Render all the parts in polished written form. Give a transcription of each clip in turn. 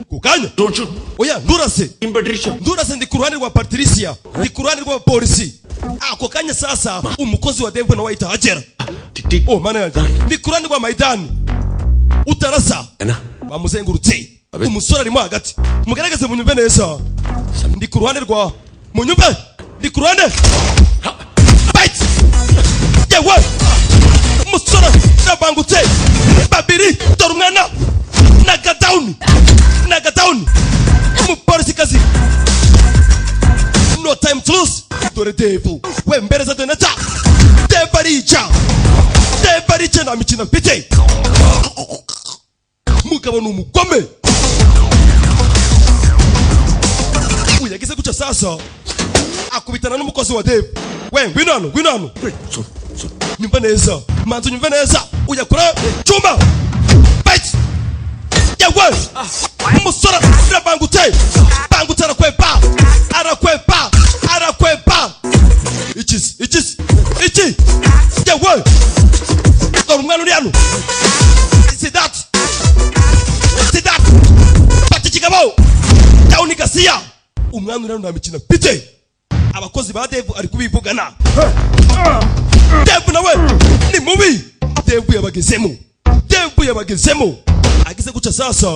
Ku kanya, oya, ndurase, ndurase, ndi ku ruhande rwa Patricia, ndi ku ruhande rw'abapolisi. Ako kanya sasa umukozi wa Devu nawe ahita ahagera. Oh Mana yanjye, ndi ku ruhande rwa Maidani, utarasa. Bamuzengurutse, umusore arimo hagati. Mugaragaze, munyumve neza, ndi ku ruhande rwa, munyumve, ndi ku ruhande. Fight! Yewe, umusore yabangutse babiri. Dore umwana nagadawuni, nagadawuni umupolisikazi. No time to lose. Dore Devu we, mbereza detonator. Devu arica, Devu arica, nta mikino mfite. Mugabo ni umugome. Uyu yagize gutya sasa akubitana n'umukozi wa Devu. We, ngwino hano, ngwino hano, nyumva neza, manzi, unyumve neza. Uyakora cyuma. Fight! Yewe, umusore arabangutse, bangutse, arakwepa, arakwepa, arakwepa. Ikisi, ikisi, iki? Yewe, dore umwana uri hano. Sidat, Sidat, fata ikigabo. Dawuni gasiya. Umwana uri hano nta mikino mfite. Abakozi ba Devu ari kubivugana. Devu nawe ni mubi. Devu yabagezemo, Devu yabagezemo. Agize guca sasa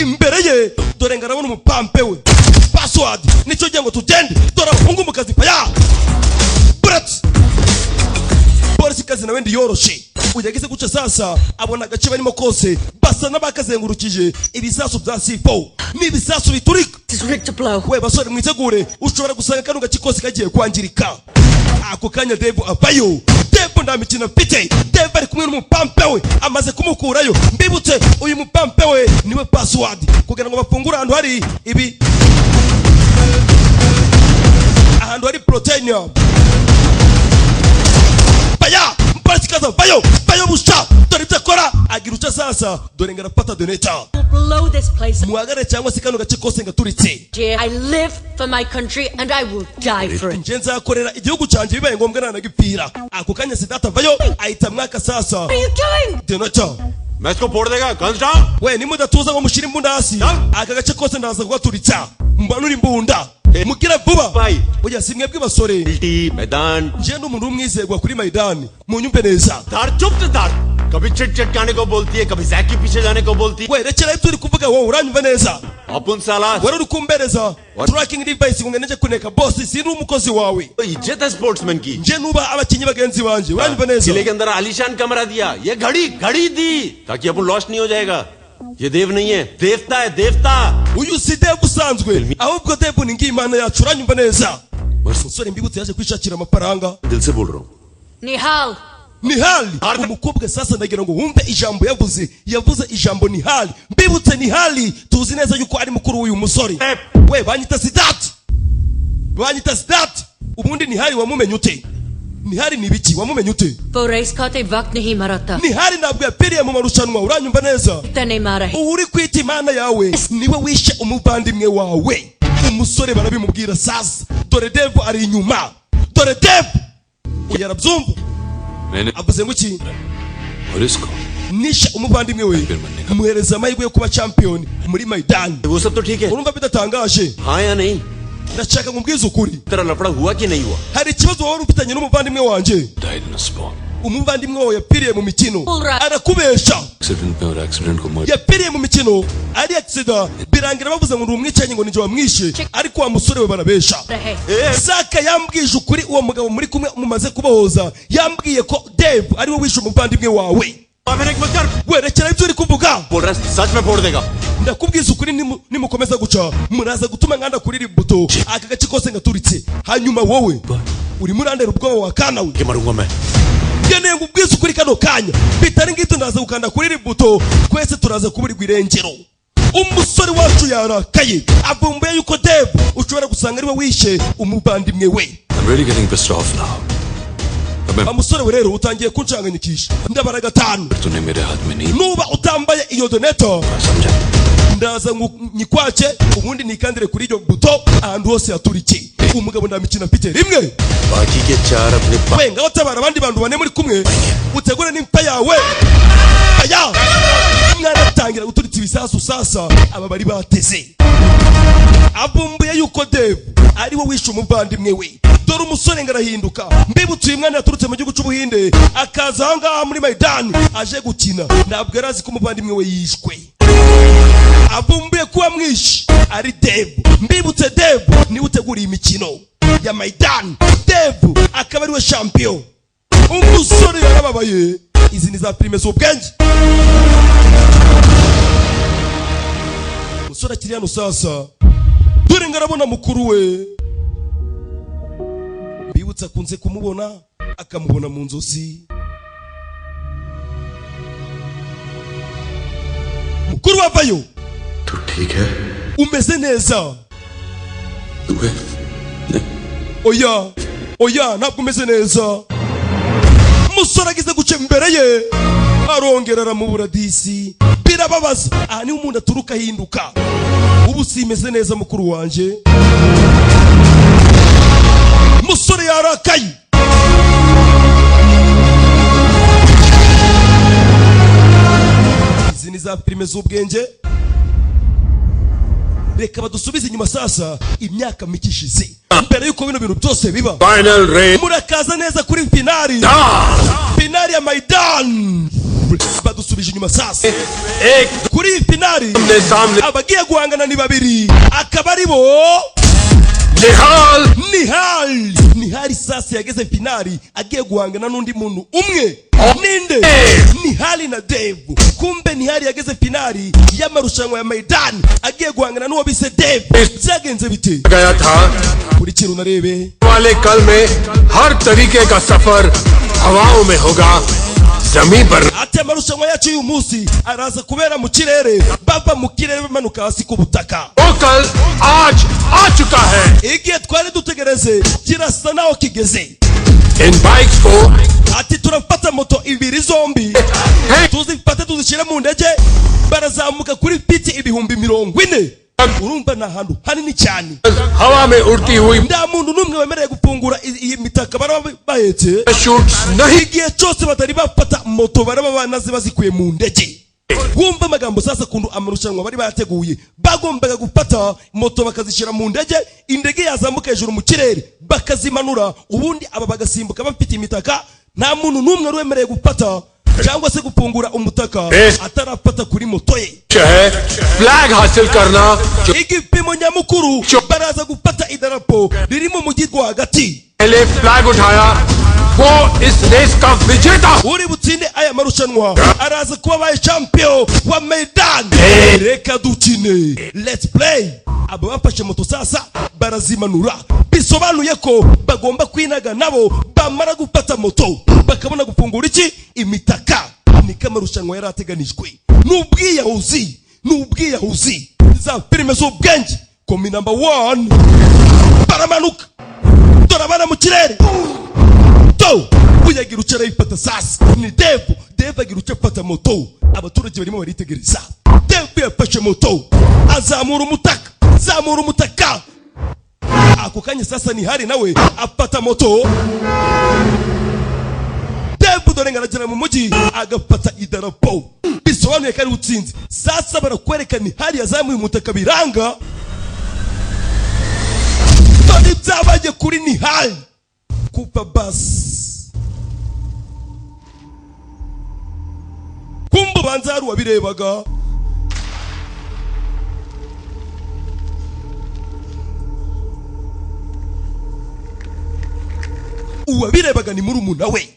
imbere ye, dore ngo arabona umupampe we password. Nicyo gihe ngo tugende. Dore abahungu mu kazi paya burat. Polisi kazi nawe ndiyoroshe. Uyu yagize guca sasa abona agace barimo kose basa n'abakazengurukije ibisasu bya C4 n'ibisasu biturika. We basore, mwitegure, ushobora gusanga kano gace kose kagiye kwangirika. Ako kanya Devu avayo. Devu nta mikino mfite. Devu ari kumwe n'umupampe we, amaze kumukurayo. Mbibutse, uyu mupampe we niwe password kugira ngo bafungure ahantu hari ibi, ahantu hari protenium. Baya mpasikaza, vayo, vayo busha. Dore ibyo akora, agira uca sasa. Dore ngo arafata detonator. Blow this place. Muhagarare cyangwa se kano gace kose ngaturitse. Dear, I live for my country and I will die for it. Nje nzakorera igihugu cyanjye, bibaye ngombwa nanagipfira. Ako kanya Sidata avayo, ahita mwaka sasa What are you doing? detonator. मैं इसको फोड़ देगा। Guns down. We, nimudatuza ngo mushyire imbunda hasi, aka gace kose ndaza kugaturitsa. Mbanura imbunda, mugira vuba. Oya, si mwebwe basore. मैदान. Nje ndi umuntu w'umwizerwa kuri Maidani, munyumve neza. Siddharth, चुप सिद्धार्थ। कभी चिट चिटकाने को बोलती है, कभी जैक के पीछे जाने को बोलती है। We, rekera ibyo uri kuvuga wowe, uranyumva neza? अपुन साला. Wari uri kumbereza tracking device ngo ngende kuneka boss. Sindi umukozi wawe. इज्जत है sportsman की. Nje nuba abakinnyi bagenzi banjye, uranyumva neza? किले के अंदर आलीशान कमरा दिया, ये घड़ी घड़ी दी ताकि अपन लॉस नहीं हो जाएगा। ये देव नहीं है, देवता है, देवता। Uyu si Devu usanzwe, ahubwo Devu ni ng'Imana yacu, uranyumva neza? Umusore, mbibutse, yaje kwishakira amafaranga. दिल से बोल रहा हूँ। Nihal, Nihali, umukobwa sasa, ndagira ngo wumve ijambo yavuze. Yavuze ijambo Nihali. Mbibutse, Nihali tuzi neza yuko ari mukuru w'uyu musore. We, banyita Sidati, banyita Sidati. Ubundi Nihali wamumenye ute? Nihali ni ibiki? Wamumenye ute? वो race खाते वक्त नहीं मरा था। Nihali ntabwo yapfiriye mu marushanwa, uranyumva neza? तने मारा है। Ubu uri kwita Imana yawe niwe wishe umuvandimwe wawe. Umusore barabimubwira sasa. Dore Devu ari inyuma, dore Devu uyu arabyumva. मैंने Avuze ngo iki? और इसको Nishe umuvandimwe we, muhereza amahirwe yo kuba champion muri Maidani. वो सब तो ठीक है। Urumva bidatangaje? हाँ या नहीं? Ndashaka ngo umbwize ukuri. तेरा लफड़ा हुआ कि नहीं हुआ? Hari ikibazo wari ufitanye n'umuvandimwe wanjye? Died in a sport. Umuvandimwe wawe yapfiriye mu mikino. Arakubesha. Accident में और accident को murder. Yapfiriye mu mikino ari accident, birangira bavuze ngo ni umwicanyi, ngo ninjye wamwishe. Ariko wa musore we, barabesha. रहे। Zaka yambwije ukuri. Uwo mugabo muri kumwe mumaze kubohoza yambwiye ko Dave ariwe wishe umuvandimwe wawe. Werekera ibyo uri kuvuga. बोल रहा है, सच में फोड़ देगा। Ndakubwiza ukuri, nimukomeza guca muraza gutuma nkanda kuri iri buto, aka gace kose ngaturitse. Hanyuma wowe urimo urandera ubwoba wa kana we. मरूंगा मैं। Ngeneye ngo ubwize ukuri kano kanya, bitari ngibyo ndaza gukanda kuri iri buto, twese turaza kuburirwa irengero. Umusore wacu yarakaye, avumbuye yuko Dave ushobora gusanga ariwe wishe umuvandimwe we. I'm really getting pissed off now. अब Wa musore we rero, utangiye kunshanganyikisha. Ndabara gatanu. तूने मेरे हाथ में नहीं Nuba utambaye iyo detonator, समझा? Ndaza nyikwace, ubundi nikandire kuri iryo buto, ahantu hose haturike. Umugabo nta mikino mfite. Rimwe. बाकी के चार अपने We, ngaho tabara abandi bantu bane muri kumwe, utegure n'imfa yawe. Aya mwana. Tangira guturitsa ibisasu. Sasa aba bari bateze, avumbuye yuko Dev ari we wishe umuvandimwe we. Dore umusore ngo arahinduka. Mbibutse, uyu mwana yaturutse mu gihugu cy'Ubuhinde, akaza ahangaha muri Maidani aje gukina. Ntabwo yari azi ko umuvandimwe we yishwe. Avumbuye kuba mwishe ari Dev. Mbibutse, Dev niwe uteguriye imikino ya Maidani, Dev akaba ariwe champion. Umusore yarababaye. Izi ni za filime z'ubwenge. Umusore akiri hano sasa, dore ngo arabona mukuru we. Mbibutse, akunze kumubona, akamubona mu nzozi. Mukuru wavayo. तू ठीक है? Umeze neza? तू है? Oya, oya, ntabwo umeze neza. Umusore ageze guca imbere ye, arongera aramubura. Disi birababaza. Aha niho umuntu aturuka ahinduka. Ubu simeze neza, mukuru wanjye. Umusore yarakaye. Izi ni za filime z'ubwenge. Reka badusubize inyuma sasa, imyaka mike ishize, mbere y'uko bino bintu byose biba. Final race. Murakaza neza kuri finali, finali ya Maidan. Badusubije inyuma sasa. एक Kuri iyi finali ने सामने abagiye guhangana ni babiri, akaba ari bo Nihal Nihal. Nihal sasa yageze finali, agiye guhangana n'undi muntu umwe. Ninde? Nihali na Dev. Kumbe Nihali yageze finali y'amarushanwa ya Maidan, agiye guhangana n'uwo bise Dev. Byagenze bite? गया था। Kurikira unarebe. वाले कल में हर तरीके का सफर हवाओं में होगा, जमीन पर। Ati amarushanwa yacu y'uyu munsi araza kubera mu kirere, bava mu kirere bamanuka hasi ku butaka. वो कल आज आ चुका है। Igihe twari dutegereze kirasa naho kigeze. In bikes को Ati turafata moto ibiri zombi, tuzifate tuzishyire mu ndege. Barazamuka kuri feet 40,000. Urumva ni ahantu hanini cyane. हवा में उड़ती हुई Nta muntu n'umwe wemerewe gufungura iyi mitaka baraba bahetse shoots नहीं। igihe cyose batari bafata moto baraba banaze bazikuye mu ndege. Wumva amagambo sasa, kuntu amarushanwa bari bayateguye. Bagombaga gufata moto bakazishyira mu ndege, indege yazamuka hejuru mu kirere bakazimanura, ubundi aba bagasimbuka bafite imitaka. Nta muntu n'umwe wari wemerewe gufata cyangwa se gufungura umutaka atarafata kuri moto ye. है flag हासिल करना जो Igipimo nyamukuru, baraza gufata idarapo riri mu mujyi rwagati. पहले flag उठाया वो इस रेस का विजेता। Uri butsinde aya marushanwa araza kuba abaye champion wa Maidan. Reka dukine, let's play. Aba bafashe moto sasa barazimanura, bisobanuye ko bagomba kwinaga nabo, bamara gufata moto bakabona gufungura iki? Imitaka. Niko amarushanwa yari ateganijwe. N'ubwiyahuzi, n'ubwiyahuzi. Za filime z'ubwenge. Komi number one, baramanuka. Dore abana mu kirere to uyagira uca arayifata. Sasa ni Devu. Devu agira uca afata moto. Abaturage barimo baritegereza. Devu yafashe moto, azamura umutaka, zamura umutaka. Ako kanya sasa ni hari nawe afata moto. Devu dore ngo aragera mu mujyi agafata idarapo, bisobanuye ko ari utsinze. Sasa barakwereka ni hari yazamuye umutaka, biranga. Dore ibyabaye kuri Nihali kupa basi. Kumbe ubanza hari uwabirebaga. Uwabirebaga ni murumuna we.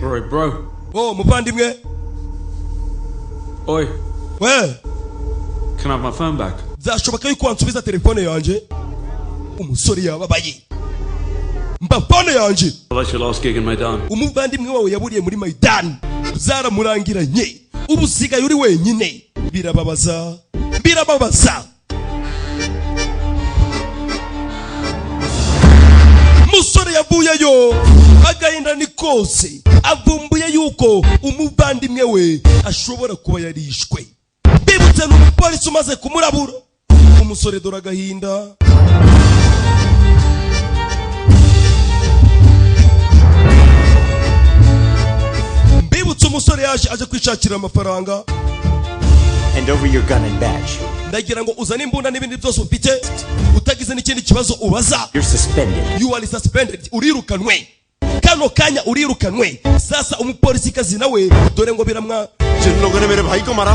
Alright, bro. Oh, muvandimwe. Oi, we. Can I have my phone back? Byashoboka yuko wansubiza telefone yanjye? Umusore yababaye. Mba phone yanjye. Well, that's your last gig in Maidan. Umuvandimwe wawe yaburiye muri Maidani, byaramurangiranye, ubu usigaye uri wenyine. Birababaza, birababaza. Musore yavuyeyo agahinda ni kose, avumbuye yuko umuvandimwe we ashobora kuba yarishwe. Bibutse n'umupolisi umaze kumurabura. Umusore dore agahinda. Mbibutse Mbibutse, umusore yaje aje kwishakira amafaranga. Hand over your gun and badge. Ndagira ngo uzane imbunda n'ibindi byose ufite, utagize n'ikindi kibazo ubaza. You're suspended. You are suspended, urirukanwe kano kanya, urirukanwe. Sasa umupolisikazi nawe dore ngo biramwa. जिन लोगों ने मेरे भाई को मारा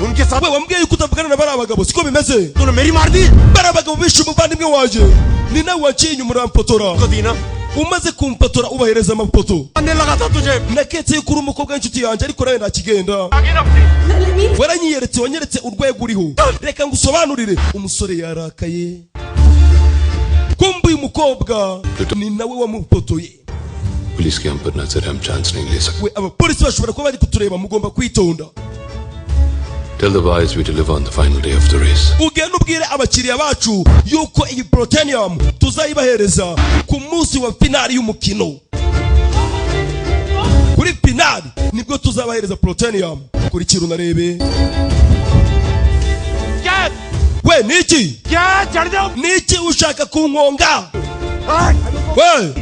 उनके साथ We, wambwiye yuko utavugana na bariya bagabo, siko bimeze? तूने मेरी मार दी। Bariya bagabo bishe umuvandimwe wanjye, ni nawe waciye inyuma uramfotora. को दी ना। Umaze kumfotora ubahereza amafoto. आने लगा था तुझे। Naketse yuko uri umukobwa w'inshuti yanjye, ariko nawe ntakigenda, waranyiyeretse, wanyeretse urwego uriho. Reka ngusobanurire. Umusore yarakaye, kumva uyu mukobwa ni nawe wamufotoye. Police की हम पर नजर है, हम chance नहीं ले सकते। We, abapolisi bashobora kuba bari kutureba, mugomba kwitonda. Tell the buyers we deliver on the final day of the race. Ugenda ubwire abakiriya bacu yuko iyi plutonium tuzayibahereza ku munsi wa finali y'umukino. Kuri finali nibwo tuzabahereza plutonium. Kurikira unarebe. We, niki niki ushaka kunkonga? We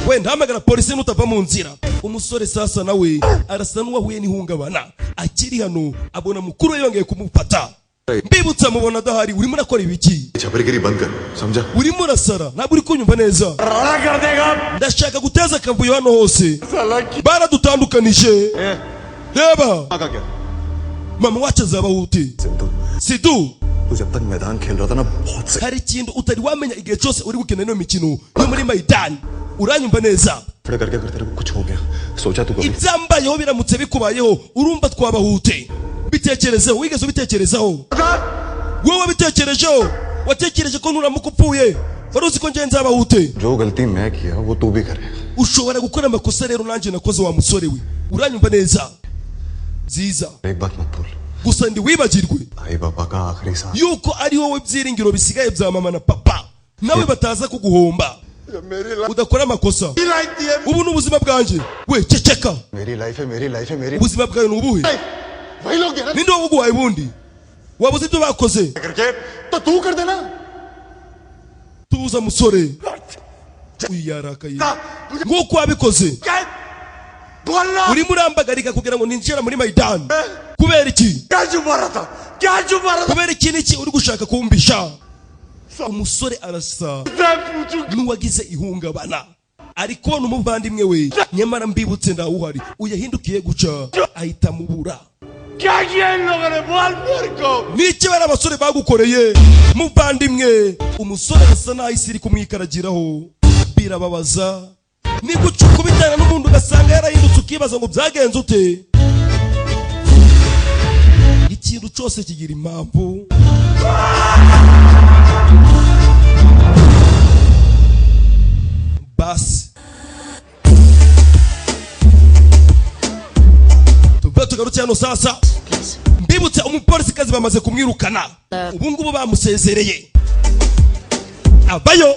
we, ndahamagara polisi nutava mu nzira. Umusore sasa nawe arasa n'uwahuye n'ihungabana. Akiri hano abona mukuru we yongeye kumufata. Mbibutsa, mubona adahari. Urimo urakora ibiki? छपरीगिरी बंद कर, समझा? Urimo urasara, ntabwo uri kunyumva neza. Ndashaka guteza akavuyo hano hose, baradutandukanije. Reba, mama wacu azabaho ute, Sidu? तू जब तक मैदान खेल रहा था ना, बहुत सही। Hari ikintu utari wamenya igihe cyose uri gukina ino mikino yo muri Maidani, uranyumva neza? खड़े करके अगर तेरे को कुछ हो गया, सोचा तू कभी? Ibyambayeho biramutse bikubayeho, urumva twabahute? Bitekerezeho. Wigeze ubitekerezaho wowe? Wabitekerejeho? Watekereje ko nuramuka upfuye, wari uzi ko ngenzi nzabahute? जो गलती मैं किया वो तू भी करे। Ushobora gukora amakosa rero nanjye nakoze, wa musore we, uranyumva neza? Byiza. एक बात मत भूल। Gusa ndiwibagirwe भाई पापा का आखिरी सांस। yuko ari wowe byiringiro bisigaye bya mama na papa, nawe bataza kuguhomba udakora amakosa. Ubu ni ubuzima bwanjye. We, ceceka. मेरी life है, मेरी life है, मेरी। Ubuzima bwawe ni ubuhe? वही लोग हैं ना। Ninde wabuguhaye ubundi? Wabuze ibyo bakoze? करके तो तू कर देना। Tuza musore. Uyu yarakaye. Nk'uko wabikoze, urimo urambagarika kugira ngo ninjira muri Maidani kubera iki? क्या छुपा रहा था? क्या छुपा रहा Kubera iki? Niki uri gushaka kumbisha? Umusore arasa n'uwagize ihungabana, ari kubona umuvandimwe we, nyamara mbibutse ndawuhari. Uyahindukiye guca ahita amubura. क्या किया इन लोगों ने? बोल मेरे को। Niki bari abasore bagukoreye, muvandimwe? Umusore arasa n'aho isi iri kumwikaragiraho. Birababaza ni guca ukubitana n'umuntu ugasanga yarahindutse, ukibaza ngo byagenze ute? Ikintu cyose kigira impamvu. Basi tuve tugarutse hano. Sasa mbibutse, umupolisikazi bamaze kumwirukana, ubu ngubu bamusezereye, avayo.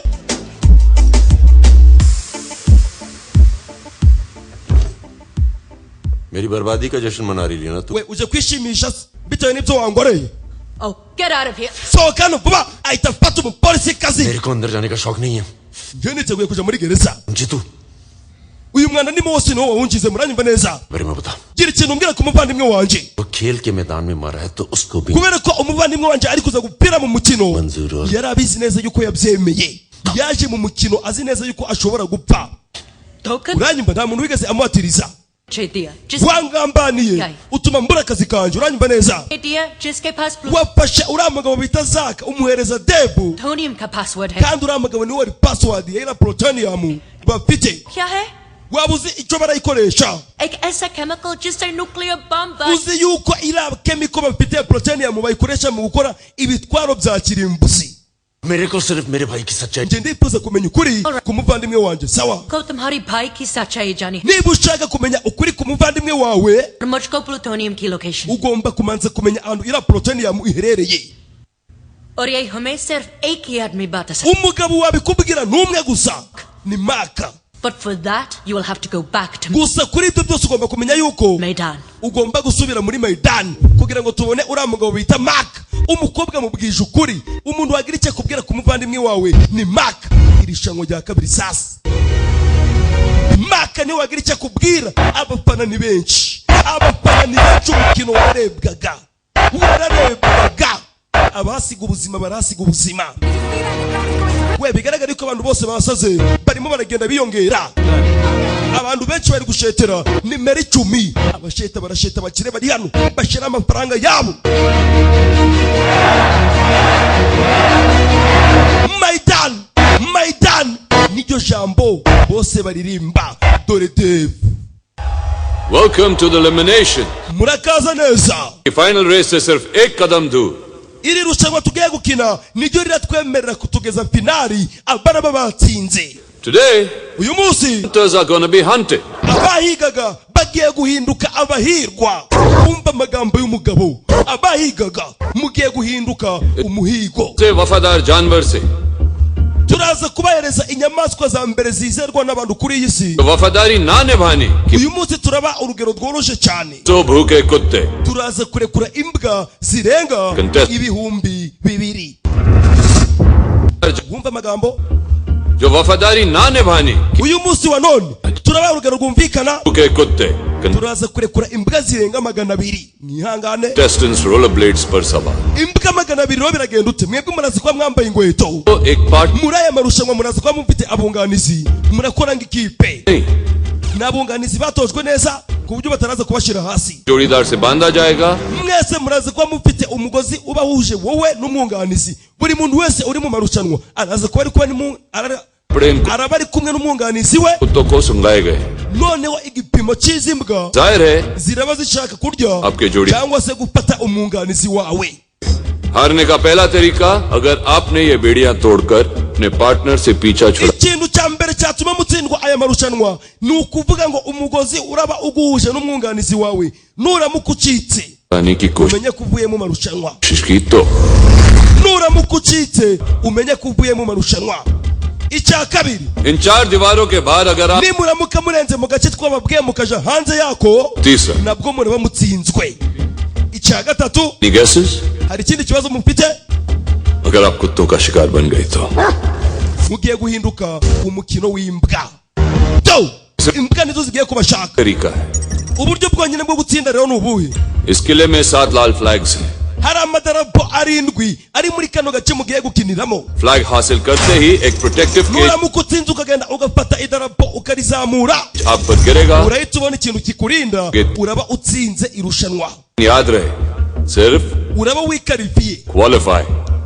मेरी बर्बादी का जश्न मना रही है ना तू? We, uje kwishimisha bitewe n'ibyo wangoreye? Oh, get out of here. Sohoka hano vuba. Ahita afata umupolisikazi. मेरे को अंदर जाने का शौक नहीं है। Njyewe niteguye kuja muri gereza. Jitu. Uyu mwana ndimo wose niwo wawungize, muranyumva neza? बारे में बता। Gira ikintu umbwira ku muvandimwe wanjye. वो खेल के मैदान में मारा है तो उसको भी Kubera ko umuvandimwe wanjye ari kuza gupira mu mukino, Manzuro. yari abizi neza yuko yabyemeye, yaje mu mukino azi neza yuko ashobora gupfa. धोखा Uranyumva? Nta muntu wigeze amuhatiriza. दिया जिस Wangambaniye utuma mbura akazi kanjye, uranyumva neza? दिया जिसके पास Wafashe uriya mugabo bita Zaka umuhereza Debu, plutonium का password है। kandi uriya mugabo niwe wari password ya iriya plutonium bafite. क्या है? Waba uzi icyo barayikoresha? एक ऐसा chemical जिससे nuclear bomb बन Uzi yuko iriya chemical bafite ya plutonium bayikoresha mu gukora ibitwaro bya kirimbuzi? मेरे को सिर्फ मेरे भाई की सच्चाई Njye ndifuza kumenya ukuri ku muvandimwe wanjye, sawa? को तुम्हारी भाई की सच्चाई जानी Niba ushaka kumenya ukuri ku muvandimwe wawe, और मुझको प्लूटोनियम की location ugomba kumanza kumenya ahantu iriya plutonium iherereye. और ये हमें सिर्फ एक ही आदमी बता सकता। Umugabo wabikubwira ni umwe gusa, ni Maka. But for that you will have to go back to Gusa kuri ibyo byose ugomba kumenya yuko Maidan. Ugomba gusubira muri Maidani kugira ngo tubone uriya mugabo bita Mark. Umukobwa mubwije ukuri, umuntu wagira icyo akubwira ku muvandimwe wawe ni Mark. Irushanwa rya kabiri sasa, Mark niwe wagira icyo akubwira. Abafana ni benshi. Abafana ni benshi, umukino wararebwaga, wararebwaga. Abasiga ubuzima barasiga ubuzima we. Bigaragara ko abantu bose basaze, barimo baragenda biyongera. Abantu benshi bari gushetera nimero 10. Abasheta barasheta, abakire bari hano bashyira amafaranga yabo. Maidan, Maidan niryo jambo bose baririmba. Dore Dave. Welcome to the elimination. Murakaza neza. Final race से सिर्फ एक कदम दूर. Iri rushanwa tugiye gukina niryo riratwemerera kutugeza finali abaraba batsinze. Today, Uyu munsi hunters are gonna be hunted. abahigaga bagiye guhinduka abahirwa. Umva amagambo y'umugabo: abahigaga mugiye guhinduka umuhigo. से वफादार जानवर से Turaza kubahereza inyamaswa za mbere zizerwa n'abantu kuri iyi si. वफादारी ना निभाने की Uyu munsi turaba urugero rworoshye cyane. तो भूखे कुत्ते. Turaza kurekura imbwa zirenga Contest. 2000. Wumva amagambo. जो वफादारी ना निभाने की Uyu munsi wa none turabaha urugero rwumvikana. भूखे कुत्ते. Turaza kurekura imbwa zirenga 200, mwihangane. Contestants roller blades पर सवार. Imbwa 200 rero biragenda ute? Mwebwe murazi kuba mwambaye inkweto. तो एक part Muri aya marushanwa murazi kuba mufite abunganizi, murakora nk'ikipe. नहीं Ni abunganizi batojwe neza ku buryo bataraza kubashyira hasi. जोड़ीदार से बांधा जाएगा. Mwese murazi kuba mufite umugozi ubahuje wowe n'umwunganizi. Buri muntu wese uri mu marushanwa araza kuba ari kuba कपड़े इन araba ari kumwe n'umwunganizi we. कुत्तों को सुंघाए गए. Noneho igipimo cy'izi mbwa जाहिर है ziraba zishaka kurya आपके जोड़ी- cyangwa se gufata umwunganizi wawe. हारने का पहला तरीका अगर आपने ये बेड़ियां तोड़कर अपने पार्टनर से पीछा छुड़ा Ikintu cya mbere cyatuma mutsindwa aya marushanwa ni ukuvuga ngo umugozi uraba uguhuje n'umwunganizi wawe nuramuka ucitse, की कोशिश umenye ko uvuye mu marushanwa. की तो Nuramuka ucitse, umenye ko uvuye mu marushanwa. Icya kabiri, इन चार दीवारों के बाहर अगर आप nimuramuka murenze mu gace twababwiye mukaja hanze yako, तीसरा nabwo muraba mutsinzwe. Icya gatatu, Any guesses? hari ikindi kibazo mufite? अगर आप कुत्तों का शिकार बन गए तो Mugiye guhinduka umukino w'imbwa. Do imbwa nizo zigiye kubashaka. तरीका है. Uburyo bwonyine bwo gutsinda rero ni ubuhe? इस किले में 7 लाल फ्लैग्स हैं. Hari amadarapo 7 ari muri kano gace mugiye gukiniramo. Flag हासिल करते ही एक protective cage Nuramuka utsinze ukagenda ugafata idarapo ukarizamura, आप पर गिरेगा. urahita ubona ikintu kikurinda, uraba utsinze irushanwa. याद रहे सिर्फ Uraba wikarifiye. Qualify.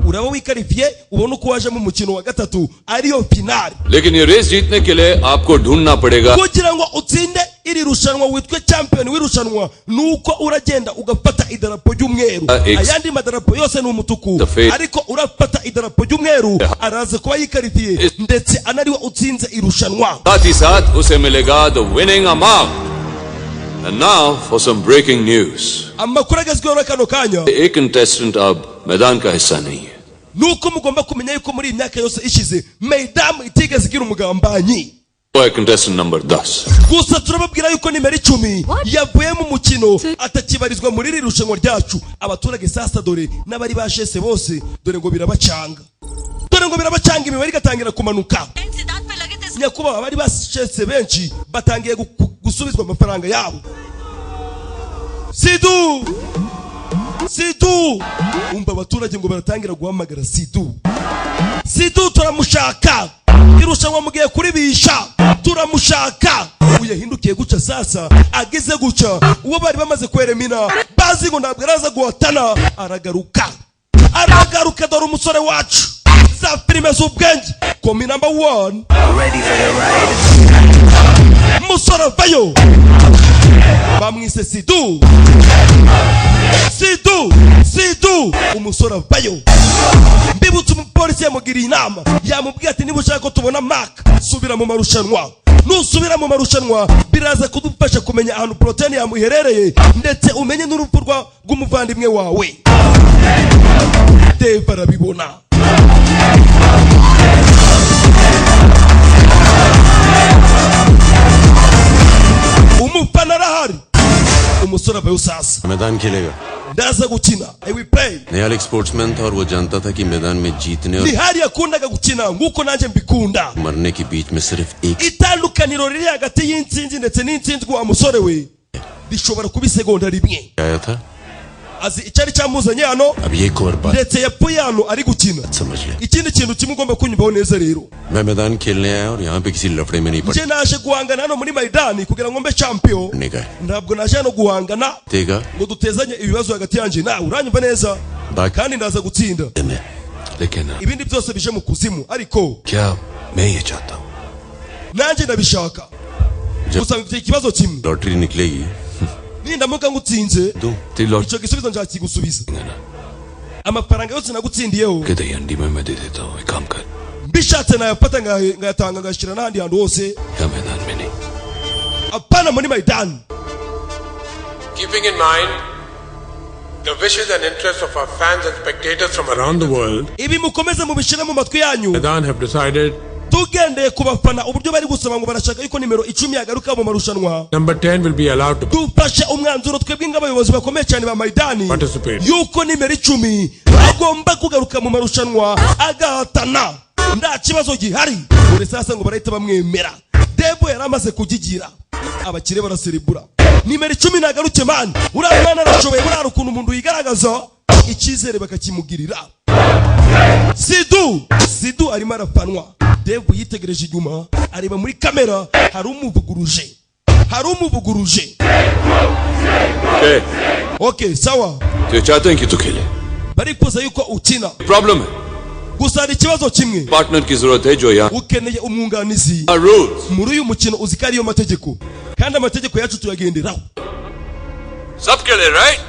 Uraba wikarifiye, ubona uko waje mu mukino wa gatatu ariyo finale. लेकिन ये रेस जीतने के लिए आपको ढूंढना पड़ेगा Kugira ngo utsinde iri rushanwa witwe champion w'irushanwa nuko uragenda ugafata idarapo ry'umweru. Ayandi madarapo yose ni umutuku, Safi. ariko urafata idarapo ry'umweru araza kuba yikarifiye ndetse anariwe utsinze irushanwa. साथ ही साथ उसे मिलेगा the winning amount. And now for some breaking news. Amakuru agezweho muri kano kanya एक कंटेस्टेंट अब मैदान का हिस्सा नहीं है. nuko mugomba kumenya yuko muri iyi myaka yose ishize Maidamu itigeze igira umugambanyi. वो है contestant number 10. Gusa turababwira yuko nimero 10 yavuye mu mukino, atakibarizwa muri iri rushanwa ryacu. Abaturage sasa dore n'abari bashese bose, dore ngo birabacanga, dore ngo birabacanga, imibare igatangira kumanuka. Nyakubahwa, abari bashese benshi batangiye gusubizwa amafaranga yabo. Sidu, Sidu, umva abaturage ngo baratangira guhamagara Sidu, Sidu turamushaka, irushanwa mugiye kuribisha, turamushaka. Uyahindukiye guca sasa, agize guca uwo bari bamaze kweremina bazi ngo ntabwo araza guhatana, aragaruka, aragaruka. Dore umusore wacu za filime z'ubwenge, komi number 1. Musore avayo, bamwise Sidu, Sidu, Sidu. Umusore avayo. Mbibutse umupolisi yamugiriye inama, yamubwiye ati niba ushaka ko tubona Mark, subira mu marushanwa. Nusubira mu marushanwa biraza kudufasha kumenya ahantu poroteyine yamuherereye ndetse umenye n'urupfu rw'umuvandimwe wawe. Dave arabibona. Umufana arahari. Umusore avayo sasa. मैदान खेलेगा. Ndaza gukina, I will play. Nehal एक स्पोर्ट्समैन था और वो जानता था कि मैदान में जीतने और Nihari yakundaga gukina nk'uko nanjye mbikunda. मरने के बीच में सिर्फ एक Itandukaniro riri hagati y'intsinzi ndetse n'intsinzwi wa musore we Rishobora kuba isegonda rimwe. आया था। Azi icyari cyamuzanye hano. अब एक और बात Ndetse yapfuye hano ari gukina. समझ ले। Ikindi kintu kimwe ugomba kunyumvaho neza rero, मैं मैदान खेलने आया और यहाँ पे किसी लफड़े में नहीं njye naje guhangana hano muri Maidani kugira ngo mbe champion. पड़ने का है। Ntabwo naje hano guhangana देगा ngo dutezanye ibibazo hagati yanjye nawe, uranyumva neza? बाकी Kandi ndaza gutsinda. में लेकिन Ibindi byose bije mu kuzimu, ariko क्या मैं ये चाहता हूँ? Nanjye ndabishaka, gusa mfite ikibazo kimwe. Lottery निकलेगी Nindamuka ngutsinze, दूं lot icyo gisubizo nzakigusubiza, amafaranga yose nagutsindiyeho के दही हंडी में मैं दे देता हूँ। एक काम कर। Mbishatse nayafata ngayatanga ngashyira n'ahandi hantu hose. या मैदान में नहीं। Apana muri Maidani. Keeping in mind the wishes and interests of our fans and spectators from around the world, Ibi mukomeze mubishyire mu matwi yanyu. Maidan have decided Tugendeye ku bafana uburyo bari gusaba ngo barashaka yuko nimero 10 yagaruka mu marushanwa, number 10 will be allowed to dufashe umwanzuro twebwe nk'abayobozi bakomeye cyane ba Maidani participate. yuko nimero 10 agomba kugaruka mu marushanwa agahatana, nta kibazo gihari. Dore sasa ngo barahita bamwemera. Debo yari amaze kugigira, abakire baraserebura. Nimero 10 nagaruke man, uriya mwana arashoboye, buriya hari ukuntu umuntu yigaragaza icyizere bakakimugirira. Sidu, Sidu arimo arafanwa. Devu yitegereje inyuma, areba muri kamera, hari umuvuguruje, hari umuvuguruje. Okay. Okay, sawa. तो ये चाहते हैं कि तू खेले। Barifuza yuko ukina. Problem है। Gusa hari ikibazo kimwe. Partner की जरूरत है जो यहाँ Ukeneye umwunganizi rules muri uyu mukino. Uzi ko ariyo mategeko kandi amategeko yacu tuyagenderaho. सबके लिए, right?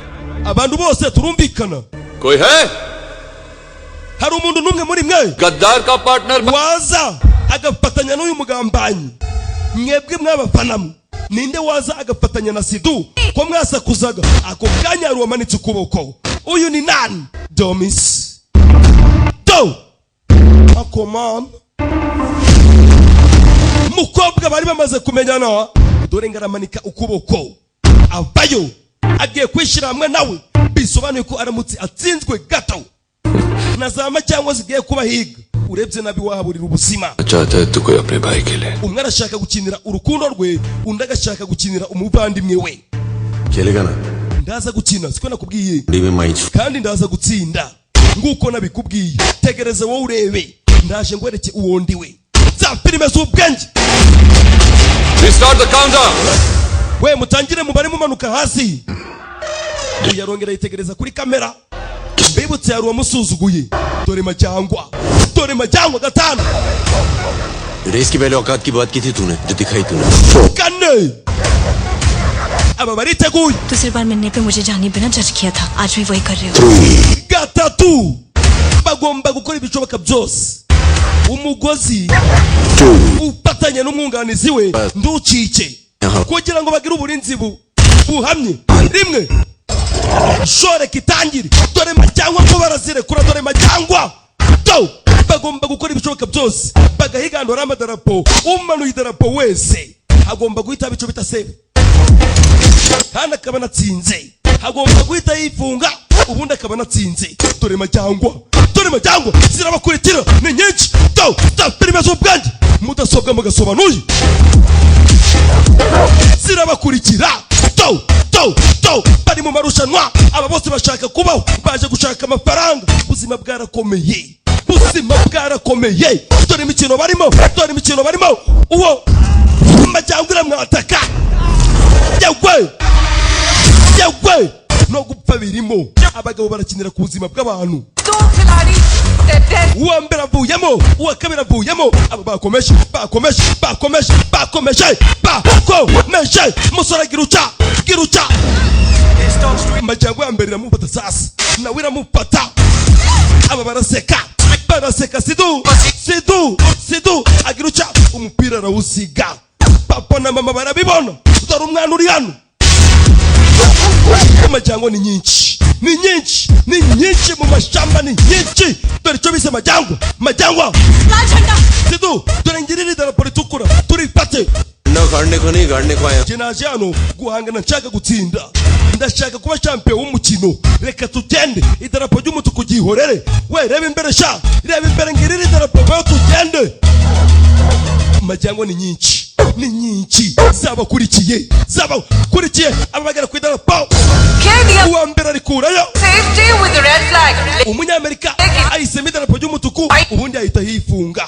Abantu bose turumvikana? कोई है Hari umuntu n'umwe muri mwe गद्दार का partner? waza agafatanya n'uyu mugambanyi? Mwebwe mw'abafana mwe, ninde waza agafatanya na Sidu ko mwasakuzaga? Ako kanya hari uwamanitse ukuboko. Uyu ni nani? Domis do akomana mukobwa bari bamaze kumenyana. Dore ngo ukuboko, avayo agiye kwishyira hamwe nawe. Bisobanuye ko aramutse atsinzwe gato nazama cyangwa zigiye kuba higa, urebye nabi wahaburira ubuzima. चाहता है तो कोई अपने भाई के लिए। Umwe arashaka gukinira urukundo rwe, undi agashaka gukinira umuvandimwe we. खेलेगा ना? Ndaza gukina, siko nakubwiye? में माइच Kandi ndaza gutsinda nguko nabikubwiye. Tegereza wowe urebe, ndaje ngwereke uwo ndiwe. Za filime z'ubwenge. We start the countdown. We, mutangire mubare mumanuka hasi. Uyu arongera yitegereza kuri kamera. Mbibutse hari uwamusuzuguye. Dore majyangwa, dore majyangwa. Gatanu. Race की पहले औकात की बात की थी तूने, जो दिखाई तूने। Kane, aba bariteguye. दूसरी बार मिलने पे मुझे जाने बिना जज किया था, आज भी वही कर रहे हो। Gatatu, bagomba gukora ibishoboka byose umugozi ufatanye n'umwunganizi we nducike kugira ngo bagire uburinzi buhamye. Rimwe, shoreka itangire. Dore majyangwa ko barazirekura. Dore majyangwa do, bagomba gukora ibishoboka byose bagahigandura amadarapo. Umanuye idarapo wese agomba guhita icyo bita safe kandi akaba anatsinze. Agomba guhita yifunga ubundi akaba anatsinze. Dore majyangwa, dore majyangwa, zirabakurikira ni nyinshi. Do za filime z'ubwanjye, mudasobwa mugasobanuye, zirabakurikira. Do do do, bari mu marushanwa. Aba bose bashaka kubaho, baje gushaka amafaranga. Ubuzima bwarakomeye, ubuzima bwarakomeye. Dore imikino barimo, dore imikino barimo. Uwo majyangwa iramwataka. Yewe yewe, no gupfa birimo. Abagabo barakinira ku buzima bw'abantu. Uwa mbere avuyemo, uwa kabiri avuyemo. Aba bakomeje, bakomeje, bakomeje, bakomeje, bakomeje. Umusore agira uca, gira uca. Amajyangwa ya mbere iramufata, sasa nawe iramufata. Aba baraseka, baraseka. Sidu, Sidu, Sidu agira uca, umupira arawusiga. Papa na mama barabibona. Dore umwana uri hano. Amajyangwa ni nyinshi, ni nyinshi, ni nyinshi mu mashyamba, ni nyinshi. Dore icyo bise majyangwa, majyangwa. Sidu, dore ngirira idarapo ritukura, turifate. ना गाड़ने को नहीं, गाड़ने को आया। Njye naje hano guhangana, nshaka gutsinda, ndashaka kuba champion w'umukino. Reka tugende, idarapo ry'umutuku ryihorere. We, reba imbere sha, reba imbere, ngirira idarapo bayo tugende. Majyangwa ni nyinshi, ni nyinshi, zabakurikiye, zabakurikiye. Aba bagera ku idarapo, uwa mbere arikurayo. Safety with the red flag. Umunyamerika ahisemo idarapo ry'umutuku, ubundi ahita yifunga.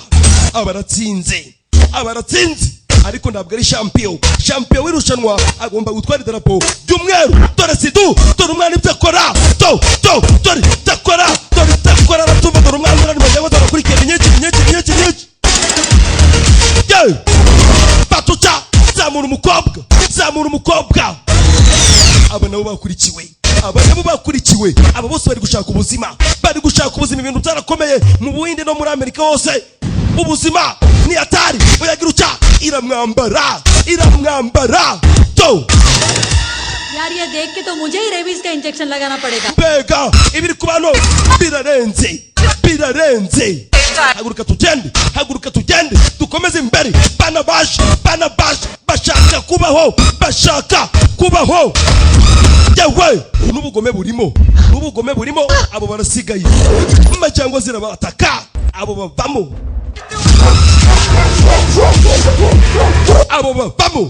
Aba aratsinze, aba aratsinze, ariko ntabwo ari champion. Champion w'irushanwa agomba gutwara idarapo ry'umweru. Dore Sidu, dore umwana ibyo akora, do do, dore ibyo akora, dore ibyo akora, aratumva. Dore umwana urani majyangwa, dore akurikiye, ni nyinshi, ni nyinshi, ni nyinshi, ni nyinshi. Yewe batuca, zamura umukobwa, zamura umukobwa. Aba nabo bakurikiwe, aba nabo bakurikiwe. Aba bose bari gushaka ubuzima, bari gushaka ubuzima. Ibintu byarakomeye mu Buhinde no muri Amerika hose, ubuzima ni hatari. Uyagira uca, iramwambara, iramwambara to. यार, ये देख के तो मुझे ही रेबीज का इंजेक्शन लगाना पड़ेगा। Mbega ibiri ku bantu birarenze, birarenze! Haguruka tugende, haguruka tugende, dukomeze imbere. Bana baje, bana baje, bashaka kubaho, bashaka kubaho. Yewe, n'ubugome burimo, n'ubugome burimo. Abo barasigaye, cyangwa zirabataka. Abo bavamo, abo bavamo,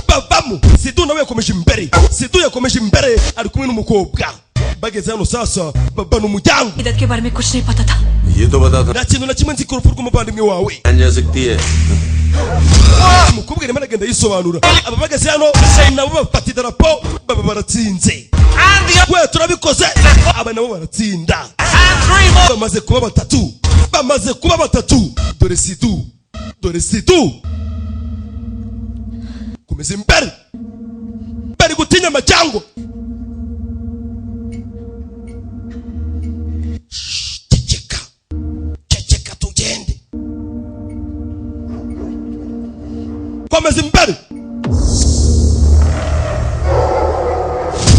bavamo. Sidu nawe yakomeje imbere, Sidu yakomeje imbere, ari kumwe n'umukobwa. Bageze hano sasa, babana umuryango. इदत के बारे में कुछ नहीं पता था। ये तो बता था। Nta kintu na kimwe nzi ku rupfu rw'umuvandimwe wawe. जा सकती है। Umukobwa arimo aragenda yisobanura. Aba bageze hano nabo bafata idarapo, baba baratsinze. We turabikoze, aba nabo baratsinda, bamaze kuba batatu, bamaze kuba batatu. Dore Sidu, dore Sidu, komeza imbere, bari gutinya amajyango. Shh, ceceka, ceceka, tugende, komeza imbere.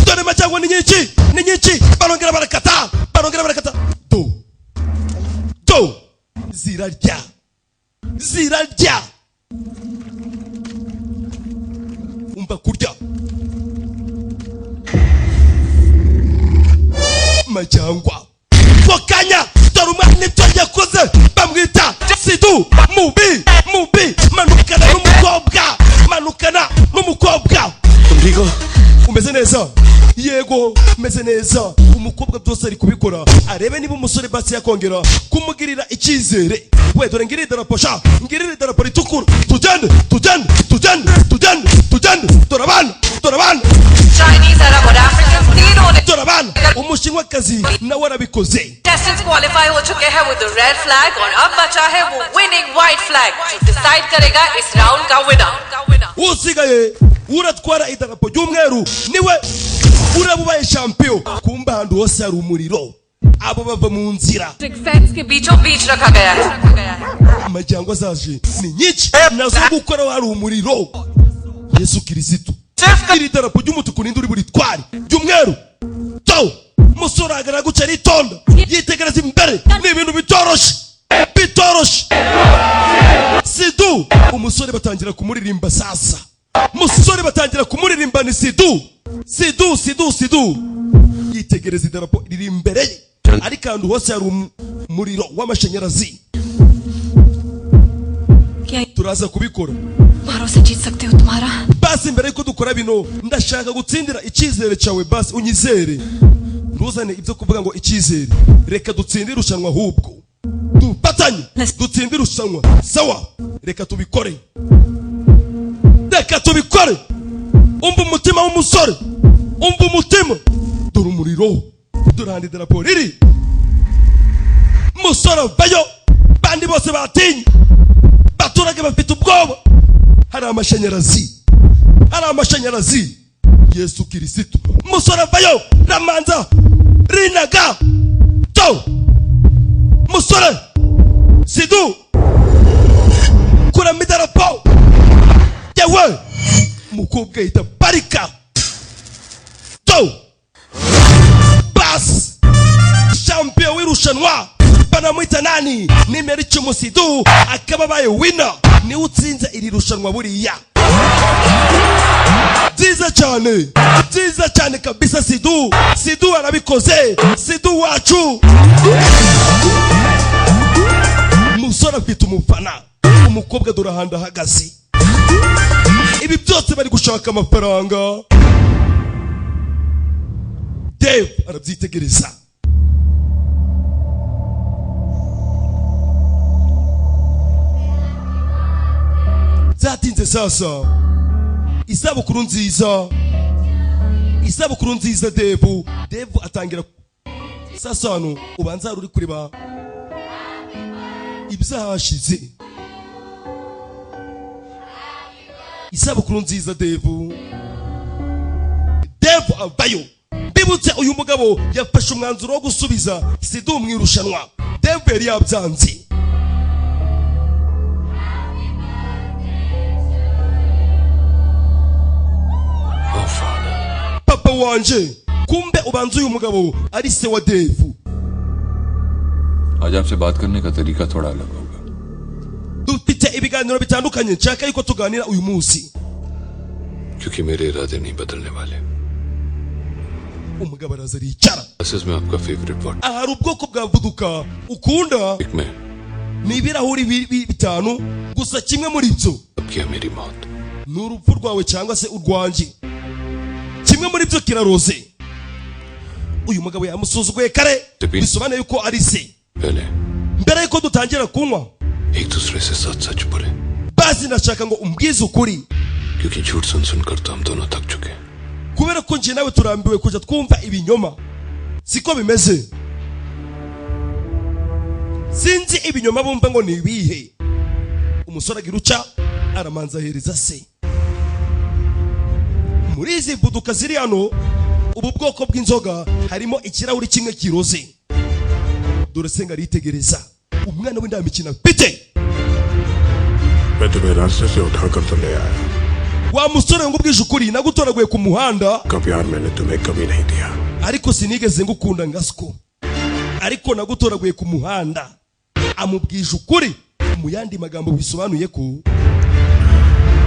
Dore amajyangwa ni nyinshi, ni nyinshi. Barongera barakata, barongera barakata, do do, zirarya, zirarya. Umva kurya majyangwa ko kanya. Dore umwana ibyo yakoze, bamwita Sidu, mubi, mubi. Manukana n'umukobwa, manukana n'umukobwa. तुम ठीक हो? Umeze neza? Yego, meze neza. Umukobwa byose ari kubikora arebe niba umusore basi yakongera kumugirira icyizere. We, dore ngiri idarapo sha, ngiri idarapo ritukura. Tugende, tugende, tugende, tugende, tugende. Dore abana, dore abana. Chinese, Arab और African तीनों ने Dore abana, umushinwakazi nawe arabikoze. Contestants qualify हो चुके हैं with the red flag और अब बचा है वो winning white flag जो decide करेगा इस round का winner. Usigaye uratwara idarapo ry'umweru niwe uraba ubaye champion. Kumba ahantu hose hari umuriro, abo bava mu nzira. Fence के बीचों बीच रखा गया है। Amajyangwa zaje ni nyinshi, nazo gukoraho hari umuriro. Yesu Kirisitu, iri darapo ry'umutuku ninde uri buritware? Ry'umweru to. Musore ahagarara gutya, aritonda, yitegereza imbere. Ni ibintu bitoroshe, bitoroshe. Sidu, umusore batangira kumuririmba sasa, musore batangira kumuririmba, ni Sidu, Sidu, Sidu, Sidu. Yitegereza idarapo riri imbere ye, ariko ahantu hose hari umuriro w'amashanyarazi. क्या Turaza kubikora. भरोसे जीत सकते हो तुम्हारा? Basi mbere yuko dukora bino, ndashaka gutsindira icyizere cyawe. Basi unyizere, ntuzane ibyo kuvuga ngo icyizere. Reka dutsinde irushanwa, ahubwo dufatanye dutsinde irushanwa. Sawa, reka tubikore, reka tubikore. Umva umutima w'umusore, umva umutima. Dore umuriro, dore ahandi idarapo riri. Musore avayo, bandi bose batinye, baturage bafite ubwoba. Hari amashanyarazi, hari amashanyarazi. Yesu Kirisitu, musore avayo, ramanza rinaga to. Musore Sidu kuramo idarapo. Yewe, umukobwa ahita parika to. Basi champion w'irushanwa banamwita nani? Nimero 10, Sidu, akaba abaye winner, niwe utsinze iri rushanwa buriya. Byiza cyane, byiza cyane kabisa. Sidu, Sidu arabikoze, Sidu wacu. Musore afite umufana. Umukobwa dore ahantu ahagaze. Ibi byose bari gushaka amafaranga. Dave arabyitegereza. Byatinze sasa. Isabukuru nziza, isabukuru nziza Devu. Devu atangira sasa hano ubanza hari uri kureba ibyahashize. Isabukuru nziza Devu. Devu avayo. Bibutse uyu mugabo yafashe umwanzuro wo gusubiza Sidu mu irushanwa. Devu yari yabyanze. Papa wanje, kumbe ubanza uyu mugabo ari se wa Devu. आज आपसे बात करने का तरीका थोड़ा अलग होगा. Dufite ibiganiro bitandukanye nshaka yuko tuganira uyu munsi. क्योंकि मेरे इरादे नहीं बदलने वाले. Umugabo araza aricara. Classes में आपका favourite water. Ahari ubwoko bwa vodka ukunda ni ibirahuri bitanu gusa, kimwe muri byo आपकी मेरी मौत. ni urupfu rwawe cyangwa se urwanjye. Kimwe muri byo kiraroze. Uyu mugabo yamusuzuguye kare, bisobanuye yuko ari se. Mbere yuko dutangira kunywa, एक दूसरे से सच सच बोले. basi ndashaka ngo umbwize ukuri, क्योंकि झूठ सुन सुनकर तो हम दोनों थक चुके हैं. kubera ko njye nawe turambiwe kujya twumva ibinyoma. Siko bimeze? Sinzi ibinyoma bumva ngo ni ibihe. Umusore agira uca aramanza ahereza se. Muri izi vodka ziri hano, ubu bwoko bw'inzoga harimo ikirahuri kimwe kiroze. Dore se aritegereza umwana we nta mikino afite. मैं तुम्हें रास्ते से उठाकर तो ले आया. Wa musore ngo ubwije ukuri nagutoraguye ku muhanda, का प्यार मैंने तुम्हें कभी नहीं दिया. ariko sinigeze ngukunda ngasiko, ariko nagutoraguye ku muhanda. Amubwije ukuri. Mu yandi magambo bisobanuye ko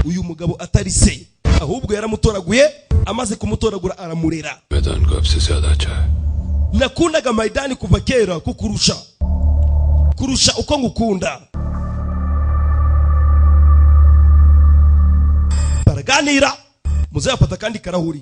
uyu mugabo atari se, ahubwo yaramutoraguye, amaze kumutoragura aramurera. मैदान को आपसे ज्यादा अच्छा है. Nakundaga Maidani kuva kera kukurusha, kurusha uko ngukunda. Baraganira, muzafata kandi karahuri.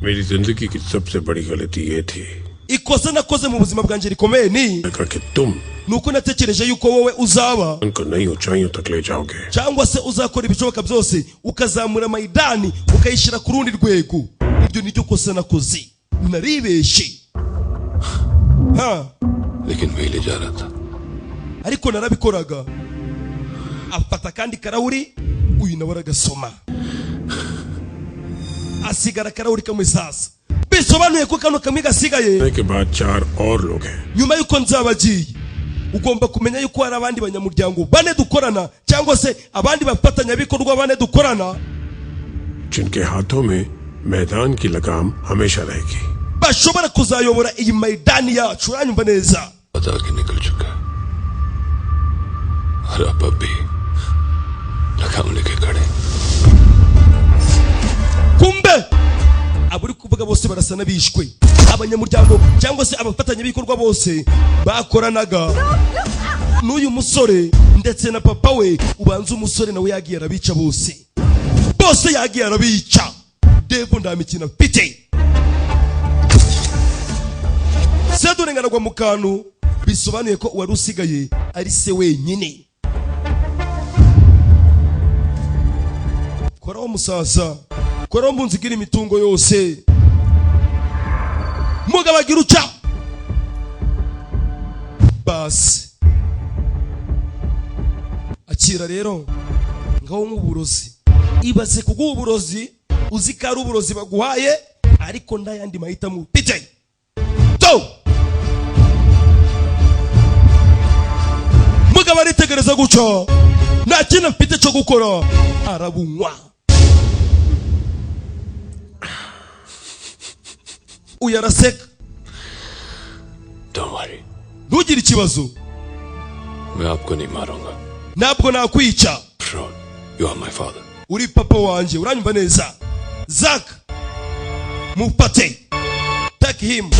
मेरी जिंदगी की सबसे बड़ी गलती ये थी Ikosa nakoze mu buzima bwanjye rikomeye ni कि तुम nuko natekereje yuko wowe uzaba उनको नई ऊंचाइयों तक ले जाओगे. cyangwa se uzakora ibishoboka byose ukazamura Maidani ukayishyira ku rundi rwego. Iryo niryo kosa nakoze, naribeshe. Ha, लेकिन वही ले जा रहा था. ariko narabikoraga. Afata kandi karahuri, uyu nawe aragasoma, asigara karahuri kamwe. Sasa bisobanuye ko kano kamwe gasigaye. के बाद चार और लोग हैं. Nyuma yuko nzaba agiye, ugomba kumenya yuko hari abandi banyamuryango bane dukorana, cyangwa se abandi bafatanyabikorwa bane dukorana, जिनके हाथों में मैदान की लगाम हमेशा रहेगी. bashobora kuzayobora iyi Maidani yacu. Uranyumva neza? पता कि निकल चुका है और आप अब भी लगाम लेके खड़े. Kumbe abo uri kuvuga bose barasa n'abishwe. Abanyamuryango cyangwa se abafatanyabikorwa bose bakoranaga n'uyu musore ndetse na papa we. Ubanza umusore nawe yagiye arabica bose, bose yagiye arabica. Devu nta mikino afite. Sedure ngaragwa mu kantu, bisobanuye ko uwari usigaye ari se wenyine. Koraho musaza, koraho munzigira imitungo yose. Mugabo agira uca basi akira rero ngaho nk'uburozi. Ibaze kuguha uburozi uzi ko ari uburozi baguhaye, ariko nta yandi mahitamo ufite. To mugabo aritegereza guca, nta kintu afite cyo gukora, arabunywa. Uyu araseka. Don't worry. Ntugire ikibazo. मैं आपको नहीं मारूंगा. Ntabwo nakwica. You are my father. Uri papa wanjye, uranyumva neza? Zak, mufate. Take him,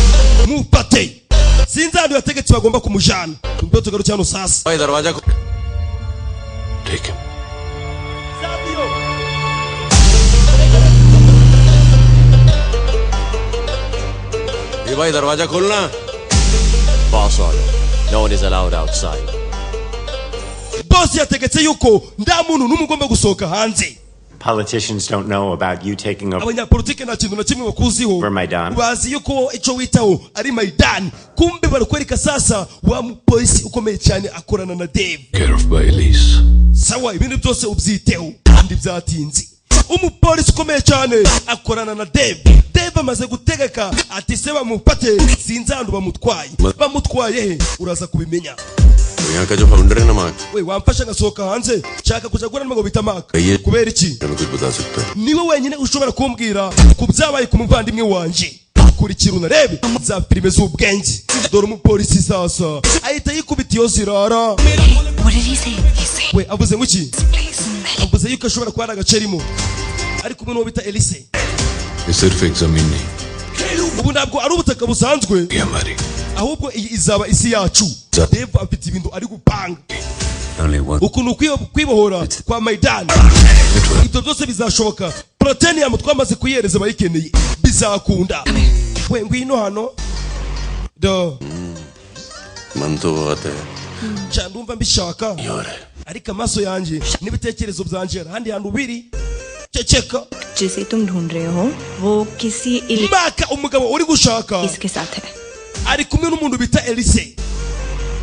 mufate. Sinzi ahantu yategetse bagomba kumujana. Tumbe tugaruke hano sasa. दरवाजा Take him. ये भाई दरवाजा खोलना. Boss order. No one is allowed outside. Boss yategetse yuko nta muntu n'umwe ugomba gusohoka hanze. Politicians don't know about you taking over Abanyapolitike nta kintu na kimwe bakuziho. Maidan. Bazi yuko icyo witaho ari Maidan. Kumbe barakwereka sasa wa mupolisi ukomeye cyane akorana na Dave. Care of by Elise. Sawa, ibintu byose ubyiteho kandi byatinze. Umupolisi ukomeye cyane akorana na Dave. Dave amaze gutegeka ati se bamufate, sinzi ahantu bamutwaye. Bamutwaye he? Uraza kubimenya. यहाँ का जो founder है ना Mark, We wamfasha ngasohoka hanze, nshaka kuja guhura n'umugabo bita Mark. ये Kubera iki? हमें कुछ बता सकता है. Niwe wenyine ushobora kumbwira ku byabaye ku muvandimwe wanje. Kurikira unarebe za filime z'ubwenge. Dore umupolisi sasa ahita yikubita iyo zirara. What did he say? He said We avuze ngo iki? place. Avuze yuko ashobora kuba ari agace arimo, ari kumwe n'uwo bita Elise. ये सिर्फ एक जमीन नहीं, Ubu ntabwo ari ubutaka busanzwe, ये हमारी ahubwo iyi izaba isi yacu. Dave afite ibintu ari gupanga. Only one. Ukuntu kwibohora kwa Maidan, ibyo byose bizashoboka. Protenium twamaze kuyihereza abayikeneye, bizakunda. We ngwino hano do. मन तो बहुत है. Nca ndumva mbishaka, ariko amaso yanjye n'ibitekerezo byanjye hari ahandi hantu biri. Ceceka. जिसे तुम ढूंढ रहे हो वो किसी Maka umugabo uri gushaka इसके साथ है. ari kumwe n'umuntu bita Elise.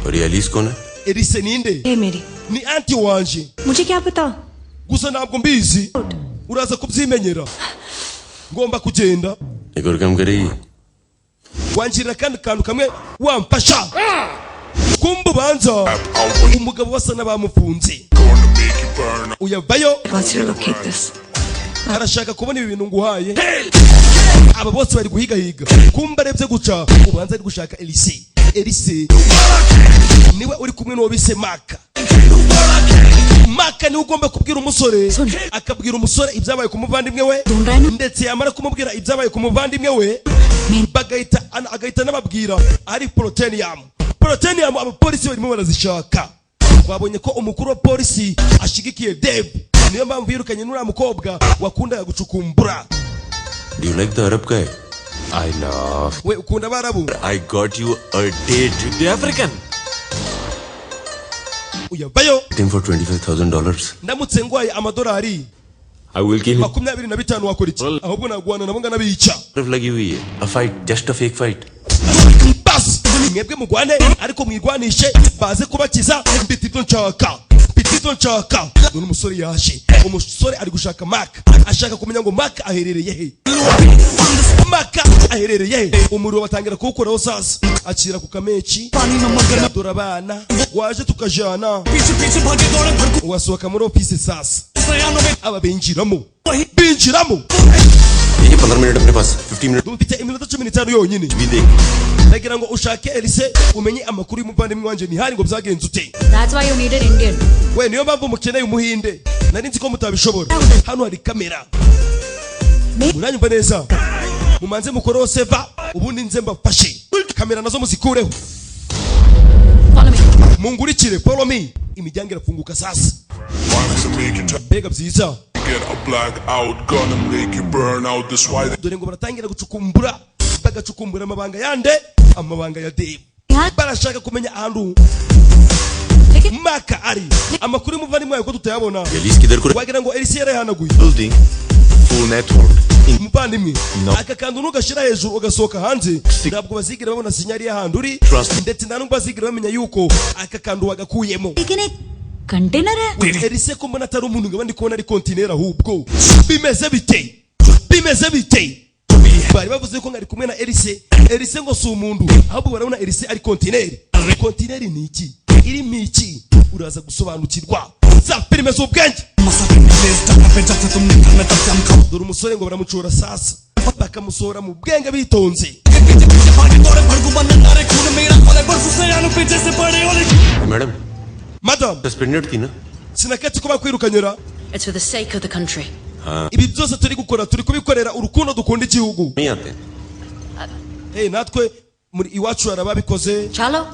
और ये एलिस कौन है? Elise ninde? है मेरी. Ni anti wanje. मुझे क्या पता? Gusa ntabwo mbizi, uraza kubyimenyera. Ngomba kugenda. एक और काम करेगी? Wangirira akandi kantu kamwe wamfasha. Kumbe ubanza umugabo basa n'abamufunze. Uyavayo. Wants you to locate this. Arashaka kubona ibi bintu nguhaye. Aba bose bari guhigahiga. Kumbe arebye guca ubanza ari gushaka Elise. Elise niwe uri kumwe n'uwo bise Maka. Maka niwe ugomba kubwira umusore, akabwira umusore ibyabaye ku muvandimwe we, ndetse yamara kumubwira ibyabaye ku muvandimwe we bagahita agahita anababwira ari Protenium. Protenium abapolisi barimo barazishaka. Twabonye ko umukuru wa polisi ashigikiye Dave, niyo mpamvu yirukanye n'uriya mukobwa wakundaga gucukumbura. Do you like the Arab guy? I love. We ukunda abarabu? I got you a date with the African. Uyavayo. Him for $25,000. Ndamutse ngwaye amadolari I will kill him. 25 wakora iki? Ahubwo naguhana nabo nganabica. बर्फ लगी हुई है. A fight, just a fake fight. Basi mwebwe mugwane, ariko mwigwanishe baze kubakiza. Mfite ibyo nshaka, mfite ibyo nshaka. Dore umusore yaje. Umusore ari gushaka Mark, ashaka kumenya ngo Mark aherereye he. Mark aherereye he? Umuriro batangira kuwukoraho sasa. Akira ku kameci. Dore abana waje tukajana. Wasohoka muri office sasa, aba binjiramo, binjiramo. ये 15 मिनट अपने पास, 15 minute Dufite iminota 15 yonyine. भी देख. Ndagira ngo ushake Elise umenye amakuru y'umuvandimwe wanjye ntihari ngo byagenze ute. That's why you need an Indian. We niyo mpamvu mukeneye umuhinde, nari nzi ko mutabishobora. Hano hari kamera, muranyumva neza? Mumanze mukoreho seva, ubundi nze mbafashe. Kamera nazo muzikureho. Follow me. Mungurikire, follow me. Imiryango irafunguka sasa. Mbega byiza. Get a blackout, gonna make you burn out. That's why they Dore ngo baratangira gucukumbura, bagacukumbura amabanga yande, amabanga ya Dave. Barashaka kumenya ahantu Maka ari. Amakuru y'umuvandimwe wawe ko tutayabona. Elise किधर को Wagira ngo Elise yarayahanaguye. Building full network. Muvandimwe, No. aka kantu nugashira hejuru ugasohoka hanze, ntabwo bazigera babona sinyari y'ahantu uri, Trust me. ndetse nta nubwo bazigera bamenya yuko aka kantu wagakuyemo. लेकिन एक container है. Elise ko mbona atari umuntu, ngaba ndi kubona ari kontineri ahubwo. Bimeze bite? Bimeze bite? Bari bavuze ko ngari kumwe na Elise. Elise ngo si umuntu, ahubwo barabona Elise ari kontineri. Kontineri ni iki? Irimo iki? Uraza gusobanukirwa. Za filime z'ubwenge. Dore umusore ngo baramucura sasa, bakamusohora mu bwenge bitonze. Madam, Madam, suspended थी ना? sinaketse ko bakwirukanyira. It's for the sake of the country. Ibi byose turi gukora turi kubikorera urukundo dukunda igihugu. नहीं आते. Hey, natwe muri iwacu hari ababikoze. Chalo.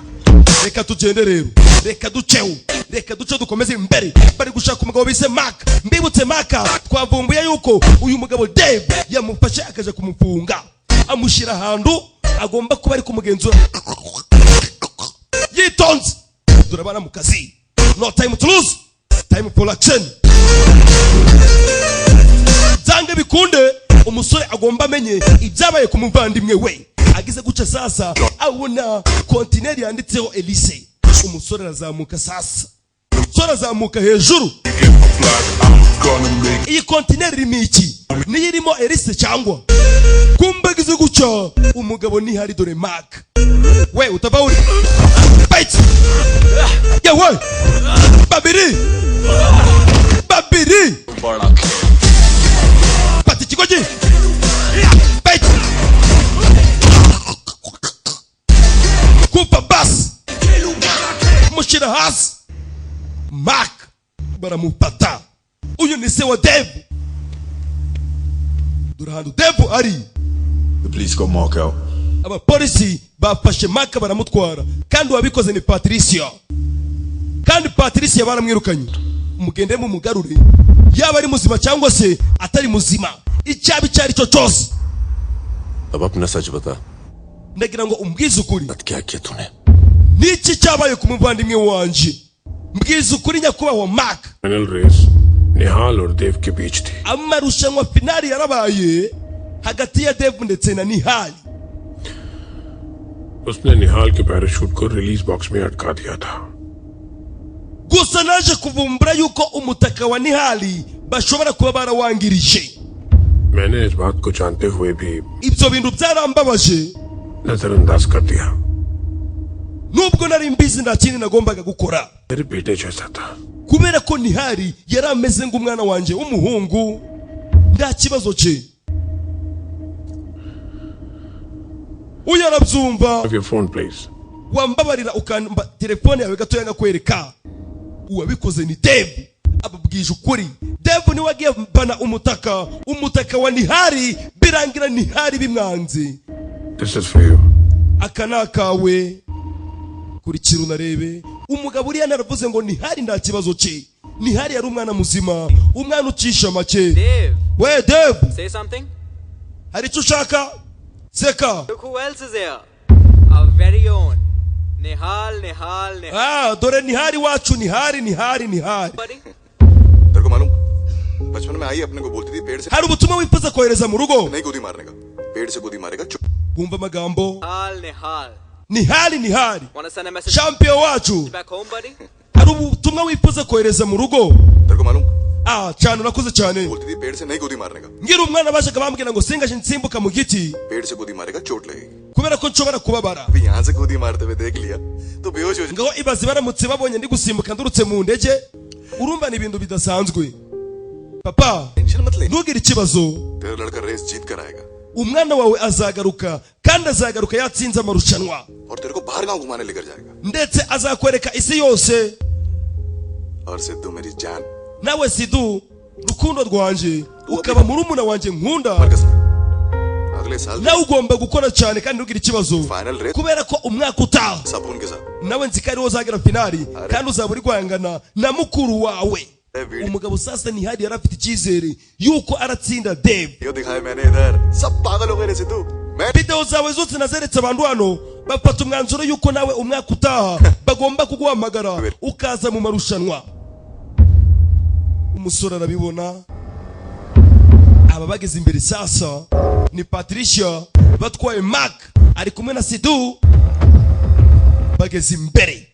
Reka tugende rero, reka duceho. Reka duce dukomeze imbere. Bari gushaka umugabo bise Mark. Mbibutse, Mark twavumbuye yuko uyu mugabo Dave yamufashe akaja kumufunga, amushyira ahantu agomba kuba ari kumugenzura yitonze. Turabana mu kazi, no time to lose, time for action. Byange bikunde umusore agomba amenye ibyabaye ku muvandimwe we. Agize guca sasa abona kontineri yanditseho Elise. Umusore arazamuka sasa, umusore azamuka hejuru. Iyi kontineri irimo iki? Niyo irimo Elise cyangwa? Kumbe agize guca umugabo nihari. Dore Mark we, utava uri bite yewe. Babiri babiri fata ikigogi bite kupa basi mushyira hasi. Mark baramufata. Uyu ni se wa Devu. Dore ahantu Devu ari. The police got Mark out. Abapolisi bafashe Mark baramutwara, kandi uwabikoze ni Patricia, kandi Patricia baramwirukanye. Mugende mumugarure, yaba ari muzima cyangwa se atari muzima, icyaba icyo ari cyo cyose. अब अपना सच बता। Ndagira ngo umbwize ukuri. क्या किया तूने? Niki cyabaye ku muvandimwe wanje? Mbwize ukuri, nyakubahwa Mark. Final race Nihal और देव के बीच थी। Amarushanwa finali yarabaye hagati ya Dev ndetse na Nihali. उसने निहाल के पैराशूट को रिलीज बॉक्स में अटका दिया था। Gusa naje kuvumbura yuko umutaka wa Nihali bashobora kuba barawangirije. मैंने इस बात को जानते हुए भी Ibyo bintu byarambabaje. नजरअंदाज कर दिया। Nubwo nari mbizi, nta kindi nagombaga gukora. मेरे बेटे जैसा था। Kubera ko Nihari yari ameze nk'umwana wanjye w'umuhungu, nta kibazo cye. Uyu arabyumva. Have your phone, please. Wambabarira ukamba telefone yawe gatoya nkakwereka? Uwabikoze ni Devu, ababwije ukuri. Devu niwe wagiye mbana umutaka wa Nihari, birangira Nihari bimwanze. This is for you. Aka ni akawe, kurikira unarebe. Umugabo uriya naravuze ngo Nihari nta kibazo cye. Nihari yari umwana muzima, umwana ucisha make. Dave. We Devu. Say something. Hari icyo ushaka? Seka. Look who else is here. Our very own Nihal, Nihal, Nihal. Ah, dore Nihari wacu, Nihari, Nihari, Nihari. तेरे को मालूम बचपन में आई अपने को बोलती थी पेड़ से Hari ubutumwa wifuza kohereza mu rugo? नहीं गोदी मारने का, पेड़ से गोदी मारेगा चुप। Wumva amagambo. Nihal, Nihal. Nihari, Nihari. Wanna send a message Champion wacu. back home, buddy? Hari ubutumwa wifuza kohereza mu rugo? तेरे को मालूम Ah, cyane, urakoze cyane. बोलती थी पेड़ से नहीं गोदी मारने का, Ngira umwana bajaga bambwira ngo singaje nsimbuka mu giti पेड़ से गोदी मारेगा चोट लगेगी। kubera ko nshobora kubabara. अभी यहाँ से गोदी मारते हुए देख लिया तो बेहोश हो Ngaho ibaze baramutse babonye ndi gusimbuka ndurutse mu ndege. Urumva ni ibintu bidasanzwe. Papa, tension मत ले, ntugire ikibazo. तेरा लड़का रेस जीत कर आएगा Umwana wawe azagaruka, kandi azagaruka yatsinze amarushanwa, और तेरे को बाहर गांव घुमाने लेकर जाएगा। ndetse azakwereka isi yose. और सिद्धू मेरी जान, Nawe Sidu, rukundo rwanjye, ukaba murumuna wanjye nkunda, अगले साल nawe ugomba gukora cyane kandi ntugire ikibazo, final race kubera ko umwaka utaha साबुन के साथ। nawe nzi ko ariwo uzagera finali, kandi uzaba uri guhangana na mukuru wawe. Umugabo sasa Nihari yari afite icyizere yuko aratsinda Dev. यो दिखाए मैंने इधर सब पागल हो गए रे सिद्धू। मैं Video zawe zose nazeretse abantu hano, bafata umwanzuro yuko nawe umwaka utaha bagomba kuguhamagara ukaza mu marushanwa. Umusore arabibona. Aba bageze imbere sasa ni Patricia batwaye Mark, ari kumwe na Sidu. Bageze imbere,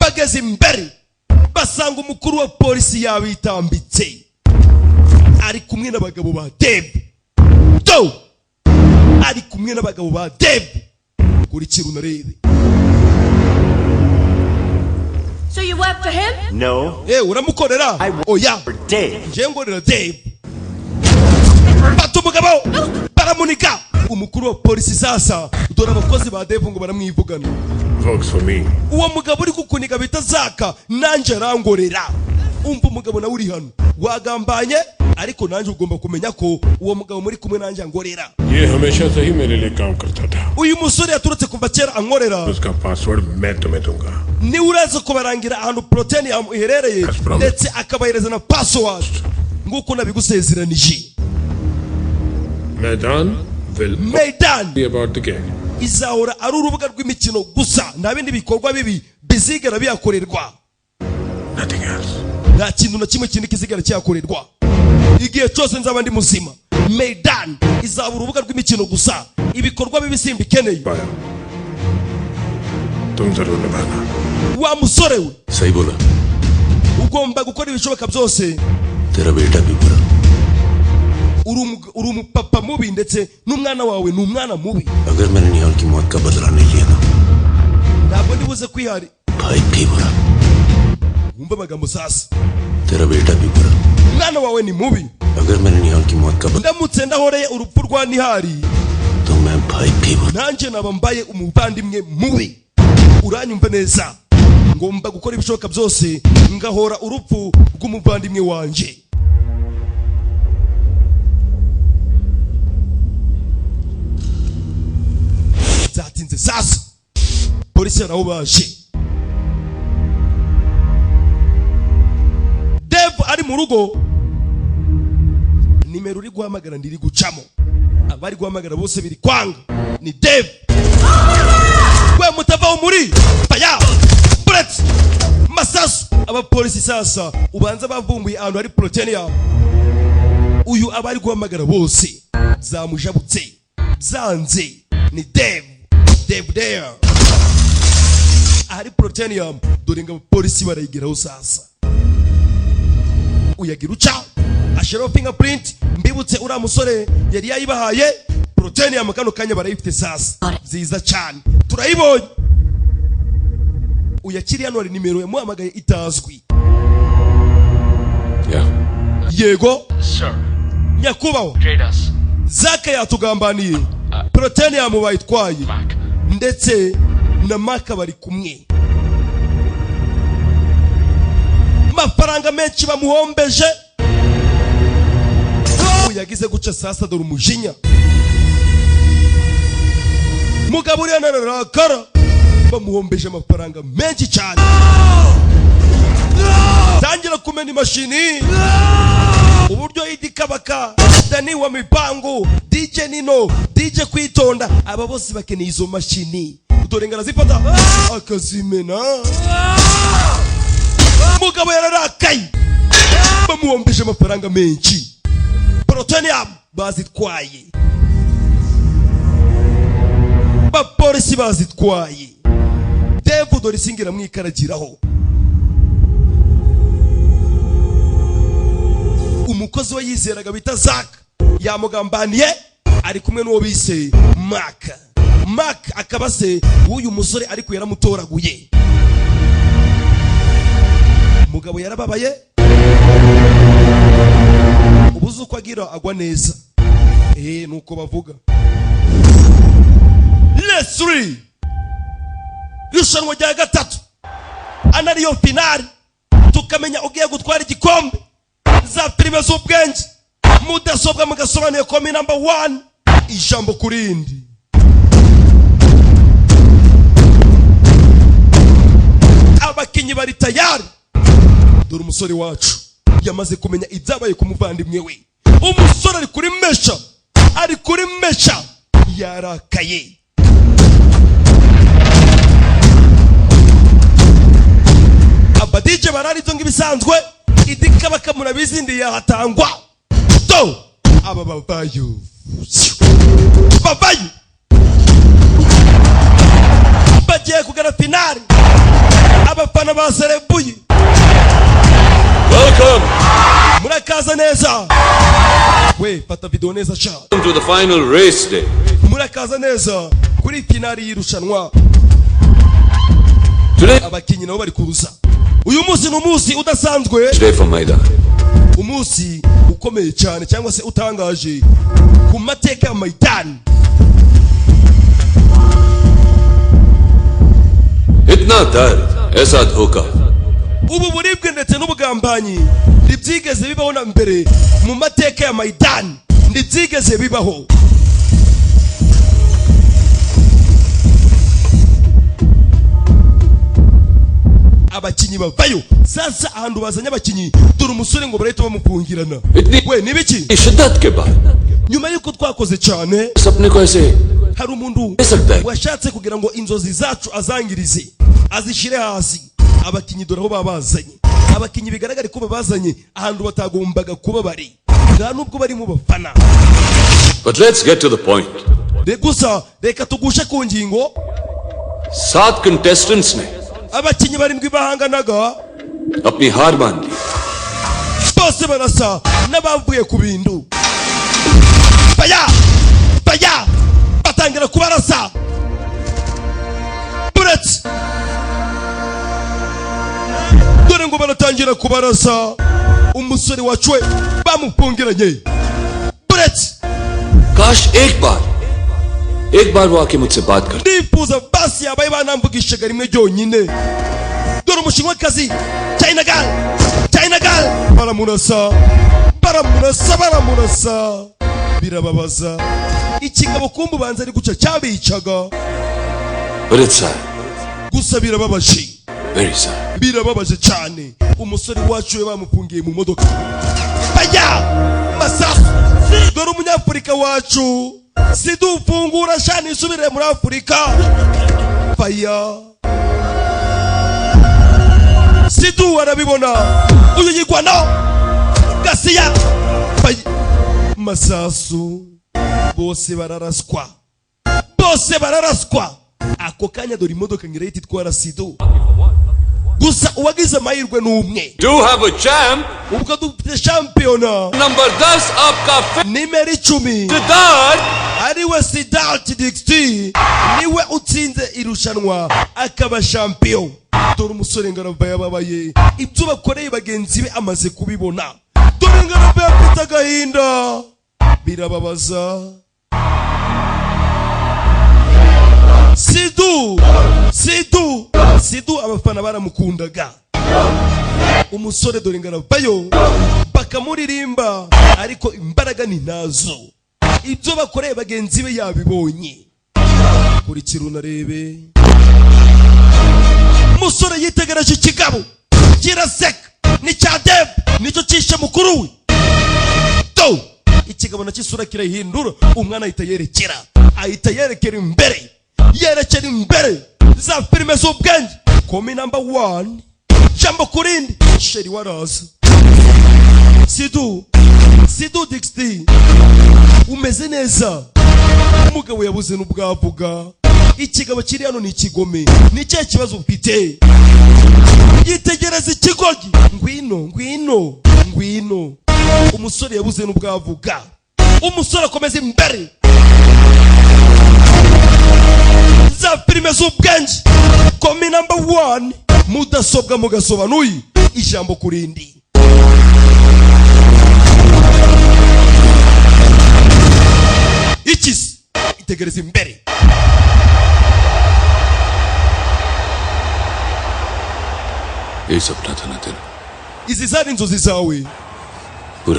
bageze imbere basanga umukuru wa polisi yabitambitse, ari kumwe n'abagabo ba Dev. Do ari kumwe n'abagabo ba Dev. Kurikira unarebe. So you work for him? No. Uramukorera? Oya. Dave. Njye ngorera Dave. Bata umugabo baramunika. Umukuru wa polisi sasa, dore abakozi ba Dave ngo baramwivugana. Works for me. Uwo mugabo uri kukuniga bita Zaka nanjye arangorera. Umva umugabo nawe uri hano wagambanye Ariko nanjye ugomba kumenya ko uwo mugabo muri kumwe nanjye angorera. ये हमेशा से ही मेरे लिए काम करता था. Uyu musore yaturutse kuva kera ankorera. उसका password मैं तुम्हें दूंगा. Niwe uraza kubarangira ahantu poroteyine iherereye ndetse akabahereza na password nk'uko nabigusezeranije. Maidan will Maidan be about the gang. Izahora ari urubuga rw'imikino gusa, nta bindi bikorwa bibi bizigera bihakorerwa. Nothing else. Nta kintu na kimwe kindi kizigera cyakorerwa igihe cyose nzaba ndi muzima. Maidan izaba urubuga rw'imikino gusa, ibikorwa bibi simbikeneye. तुम जरूर निभाना. Wa musore we, सही बोला. Ugomba gukora ibishoboka byose. तेरा बेटा भी बुरा. Uri umupapa mubi ndetse n'umwana wawe ni umwana mubi. अगर मैंने निहाल की मौत का बदला नहीं लिया ना, Ntabwo ndibuze kwihari. भाई भी बुरा. Wumve amagambo sasa. तेरा बेटा भी बुरा. Umwana wawe ni mubi. अगर मैंने निहाल की मौत का बदला Ndamutse ndahoreye urupfu rwa Nihari, तो मैं भाई भी बुरा. nanjye naba mbaye umuvandimwe mubi. Uranyumva neza? Ngomba gukora ibishoboka byose ngahora urupfu rw'umuvandimwe wanjye. Byatinze sasa, polisi yarawubaje. Dev ari mu rugo, nimero uri guhamagara ndiri gucamo, abari guhamagara bose biri kwanga. Ni Dev we mutavaho muri faya bullet masasu. Abapolisi sasa ubanza bavumbuye ahantu hari protein yabo. Uyu abari guhamagara bose zamujabutse byanze. Ni Dev, Dev there ahari protenium. Dore ngo abapolisi barayigeraho sasa. Uyagira uca ashiraho fingerprint. Mbibutse uriya musore yari yayibahaye protenium, kano kanya barayifite sasa. Nziza cyane, turayibonye. Uyakiri hano hari nimero yamuhamagaye itazwi. Yego. Sir, Nyakubahwa, betrayed us. Zaka yatugambaniye, protenium bayitwaye ndetse na Maka bari kumwe. Mafaranga menshi bamuhombeje. Yagize guca sasa, dore umujinya mugabo uriya nararakara, bamuhombeje amafaranga menshi cyane. Tangira kumena imashini uburyo Idi Kabaka, Dani wa Mipango, DJ Nino, DJ Kwitonda, aba bose bakeneye izo mashini. Dore ngo arazifata akazimena. Mugabo yararakaye, bamuhombeje amafaranga menshi, protenium bazitwaye, bapolisi bazitwaye. Devu dore isingira mwikaragiraho. Umukozi we yizeraga bita Zak yamugambaniye, ari kumwe n'uwo bise Mark. Mark akaba se w'uyu musore, ariko yaramutoraguye. Mugabo yarababaye, ubuze uko agira agwa neza. Nuko bavuga. Leslie irushanwa rya gatatu anariyo finali, tukamenya ugiye gutwara igikombe. Za filime z'ubwenge, mudasobwa mugasobanuye komi number 1, ijambo kurindi. Abakinyi bari tayari. Dore umusore wacu yamaze kumenya ibyabaye ku muvandimwe we. Umusore ari kuri mesha, ari kuri mesha, yarakaye. Abadije barari ibyo ngibisanzwe, idika bakamura bizindi yahatangwa. To aba babayo babayo bagiye kugana finali. Abafana baserebuye. Welcome. Murakaza neza. We fata video neza cyane. Welcome to the final race day. Murakaza neza kuri finali y'irushanwa. Abakinyi nabo bari kuza. Uyu munsi ni umunsi udasanzwe. Today for Maidan. Umunsi ukomeye cyane cyangwa se utangaje ku mateka ya Maidan. Itna dard, aisa dhoka. Ubu buribwe ndetse n'ubugambanyi Ntibyigeze bibaho na mbere mu mateka ya Maidani, ntibyigeze bibaho. Abakinyi bavayo sasa ahantu bazanye abakinyi, dore umusore ngo barahita bamukungirana. We nibiki? शिद्दत के बाद Nyuma yuko twakoze cyane, सपने को ऐसे hari umuntu washatse kugira ngo inzozi zacu azangirize, azishire hasi. Abakinyi dore aho babazanye. Abakinyi bigaragare ko babazanye ahantu batagombaga kuba bari, nta nubwo bari mu bafana. But let's get to the point. Gusa reka tugushe ku ngingo. 7 contestants ने Abakinyi barindwi bahanganaga अपनी हार मान ली. bose barasa n'abavuye ku bintu. Baya baya batangira kubarasa. Buretse dore ngo baratangira kubarasa. Umusore wacu we bamupungiranye. Buretse काश एक बार वो आके मुझसे बात कर. Ndifuza basi yabaye banamvugishaga rimwe ryonyine. Dore umushinwakazi China girl, China girl, baramurasa baramurasa baramurasa, birababaza. Ikigabo kumbu banza ari guca cyabicaga. But it's sad. Gusa birababaje. Very sad. Birababaje cyane. Umusore wacu we bamufungiye mu modoka. Baya masasu. Dore umunyafurika wacu sidufungura shani isubire muri Afurika. Faya Sidu arabibona. Uyu yigwana Gasiya. Faya masasu. Bose bararaswa, bose bararaswa. Ako kanya dore imodoka ngira itwara Sidu. Gusa uwagize amahirwe ni umwe. Do have a champ. Ubwo dufite shampiyona number 10 आपका nimero 10 Siddharth, ariwe Siddharth Dixit, niwe utsinze irushanwa akaba champion. Dore umusore ngarava yababaye ibyo bakoreye bagenzi be amaze kubibona. Dore ngarava yafite agahinda, birababaza. Sidu Sidu Sidu abafana baramukundaga. Umusore dore ngaravayo bakamuririmba, ariko imbaraga ni nazo. Ibyo bakoreye bagenzi be yabibonye. Kurikira unarebe. Umusore yitegereje ikigabo kiraseka, ni cya Dev, nicyo cyishe mukuru we. Do ikigabo nakisura kirahindura, umwana ahita yerekera, ahita yerekera imbere, yerekera imbere za filime z'ubwenge. Komi number 1, jambo kurindi sheri waraza. Sidu Sidu Dixit umeze neza. Umugabo yabuze n'ubwavuga. Ikigabo kiri hano ni ikigome, ni cye kibazo ufite. Yitegereza ikigoryi, ngwino ngwino ngwino. Umusore yabuze n'ubwavuga. Umusore akomeza imbere za filime z'ubwenge. Komi number 1, mudasobwa mugasobanuye ijambo kurindi. Ikisi itegereza imbere. ये सपना था ना तेरा. Izi zari inzozi zawe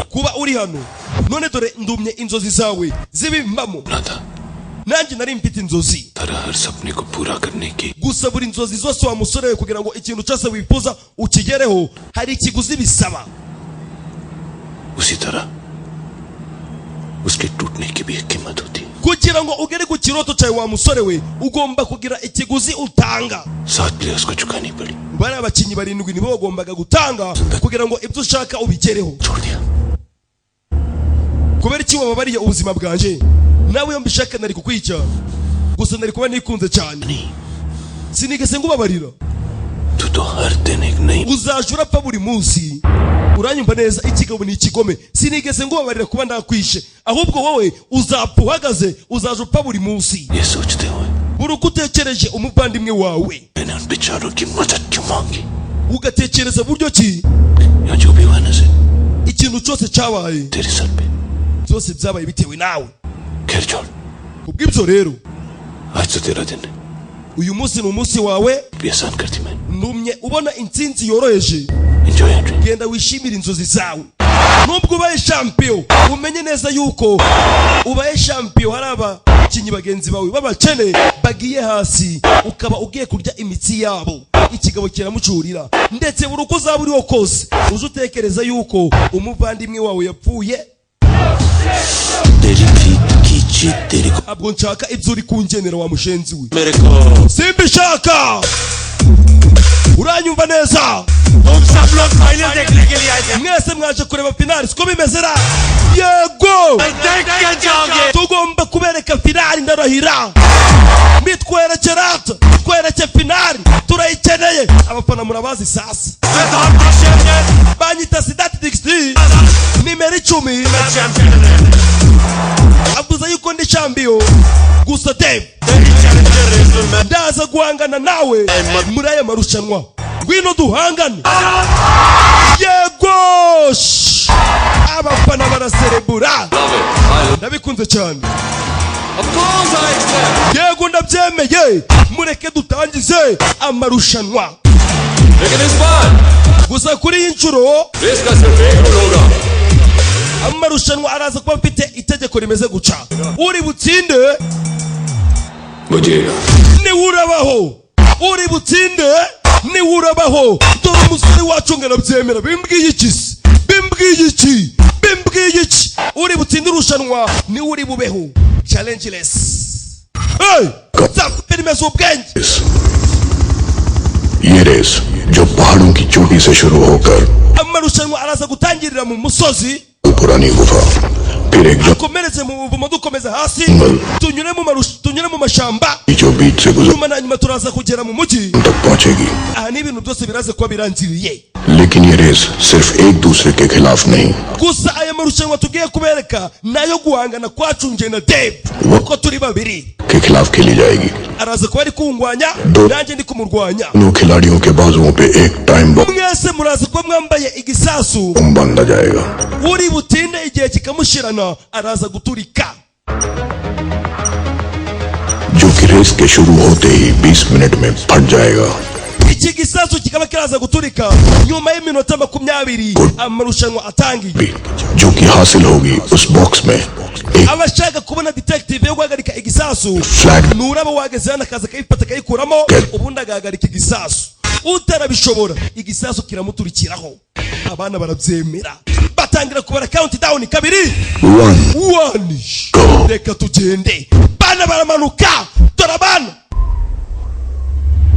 kuba uri hano none, dore ndumye inzozi zawe zibimbamo. Nanjye nari mfite inzozi. तरह हर सपने को पूरा करने की Gusa buri nzozi zose wa musore we, kugira ngo ikintu cyose wifuza ukigereho hari ikiguzi bisaba. उसी तरह उसके टूटने की भी एक कीमत होती है. Kugira ngo ugere ku kiroto cyawe wa musore we, ugomba kugira ikiguzi utanga. 7 players को चुकानी पड़ी. Bari abakinyi barindwi nibo bagombaga gutanga kugira ngo ibyo ushaka ubigereho. Kubera iki wababariye ubuzima bwanjye? Nawe iyo mbishaka nari kukwica, gusa nari kuba nikunze cyane. Sinigeze ngubabarira. तू तो हर दिन एक नई Uzaje urapfa buri munsi. Uranyumva neza? Ikigabo ni ikigome. Sinigeze ngubabarira kuba ndakwishe, ahubwo wowe uzapfa uhagaze, uzaje upfa buri munsi. ये सोचते हुए Buri uko utekereje umuvandimwe wawe, मैंने उन बेचारों की मदद क्यों मांगी. ugatekereza buryo ki यहाँ जो भी हुआ ना से ikintu cyose cyabaye, तेरे सर पे. byose byabaye bitewe nawe. खैर छोड़, Kubw'ibyo rero आज तो तेरा दिन है. uyu munsi ni umunsi wawe. भी आसान कर दी मैंने. Ndumye ubona intsinzi yoroheje. Genda wishimire inzozi zawe. Nubwo ubaye champion, umenye neza yuko ubaye champion hari abakinnyi bagenzi bawe b'abakene bagiye hasi, ukaba ugiye kurya imitsi yabo. Ikigabo kiramucurira, ndetse buri uko uzaba uriho kose uze utekereza yuko umuvandimwe wawe yapfuye. तेरी भी खींची तेरे को Ntabwo nshaka ibyo uri kungenera, wa mushenzi we. मेरे को Simbishaka, uranyumva neza? तुम सब लोग final देखने के लिए आए थे। Mwese mwaje kureba finale, siko bimeze ra? Yego. देख के जाओगे। Tugomba kubereka finale, ndarahira. Mitwereke rata, twereke finale, turayikeneye. Abafana murabazi. Sasa banyita Sidati Dixi, nimero 10. Avuze yuko ndi champion, gusa Dave, ndaza guhangana nawe muri aya marushanwa. Ngwino duhangane. Yego. Shh. Abafana baraserebura. Ndabikunze cyane. Yego, ndabyemeye, mureke dutangize amarushanwa. लेकिन इस बार Gusa kuri iyi nshuro race का सिर्फ एक rule होगा। Amarushanwa araza kuba afite itegeko rimeze guca: uri butsinde बजेगा। Niwe urabaho, uri butsinde niwe urabaho. Dore umusore wacu ngo arabyemera. Bimbwiye iki se? Bimbwiye iki? Bimbwiye iki? Uri butsinde irushanwa niwe uri bubeho. Challenge race, hey! Za filime z'ubwenge. ये race जो पहाड़ों की चोटी से शुरू होकर Amarushanwa araza gutangirira mu musozi, पुरानी गुफा, फिर एक akomereze mu buvumo, dukomeza hasi, tunyure mu mashyamba, बीचों बीच से गुजर nyuma na nyuma turaza kugera mu mujyi. तक पहुंचेगी। Aha ni ibintu byose biraza kuba birangiriye. लेकिन ये race सिर्फ एक दूसरे के खिलाफ नहीं, Gusa aya marushanwa tugiye kubereka nayo guhangana kwacu nje na Dave uko turi babiri. के खिलाफ खेली जाएगी। Araza kuba ari kungwanya, nanjye ndi kumurwanya. दोनों खिलाड़ियों के बाजुओं पे एक time Mwese muraza kuba mwambaye igisasu. Bomb बांधा जाएगा। Uri butinde igihe kikamushirana araza guturika. जो कि रेस के शुरू होते ही 20 मिनट में फट जाएगा। Iki gisasu kikaba kiraza guturika nyuma y'iminota 20 amarushanwa atangiye. जो कि हासिल होगी उस box में एक Abashaka kubona detective yo guhagarika igisasu, flag nuraba wageze hano akaza akayifata akayikuramo, ubundi agahagarika igisasu. Utarabishobora, igisasu kiramuturikiraho. Abana barabyemera, batangira kubara countdown: kabiri, one, one, reka tugende. Bana baramanuka, dore abana.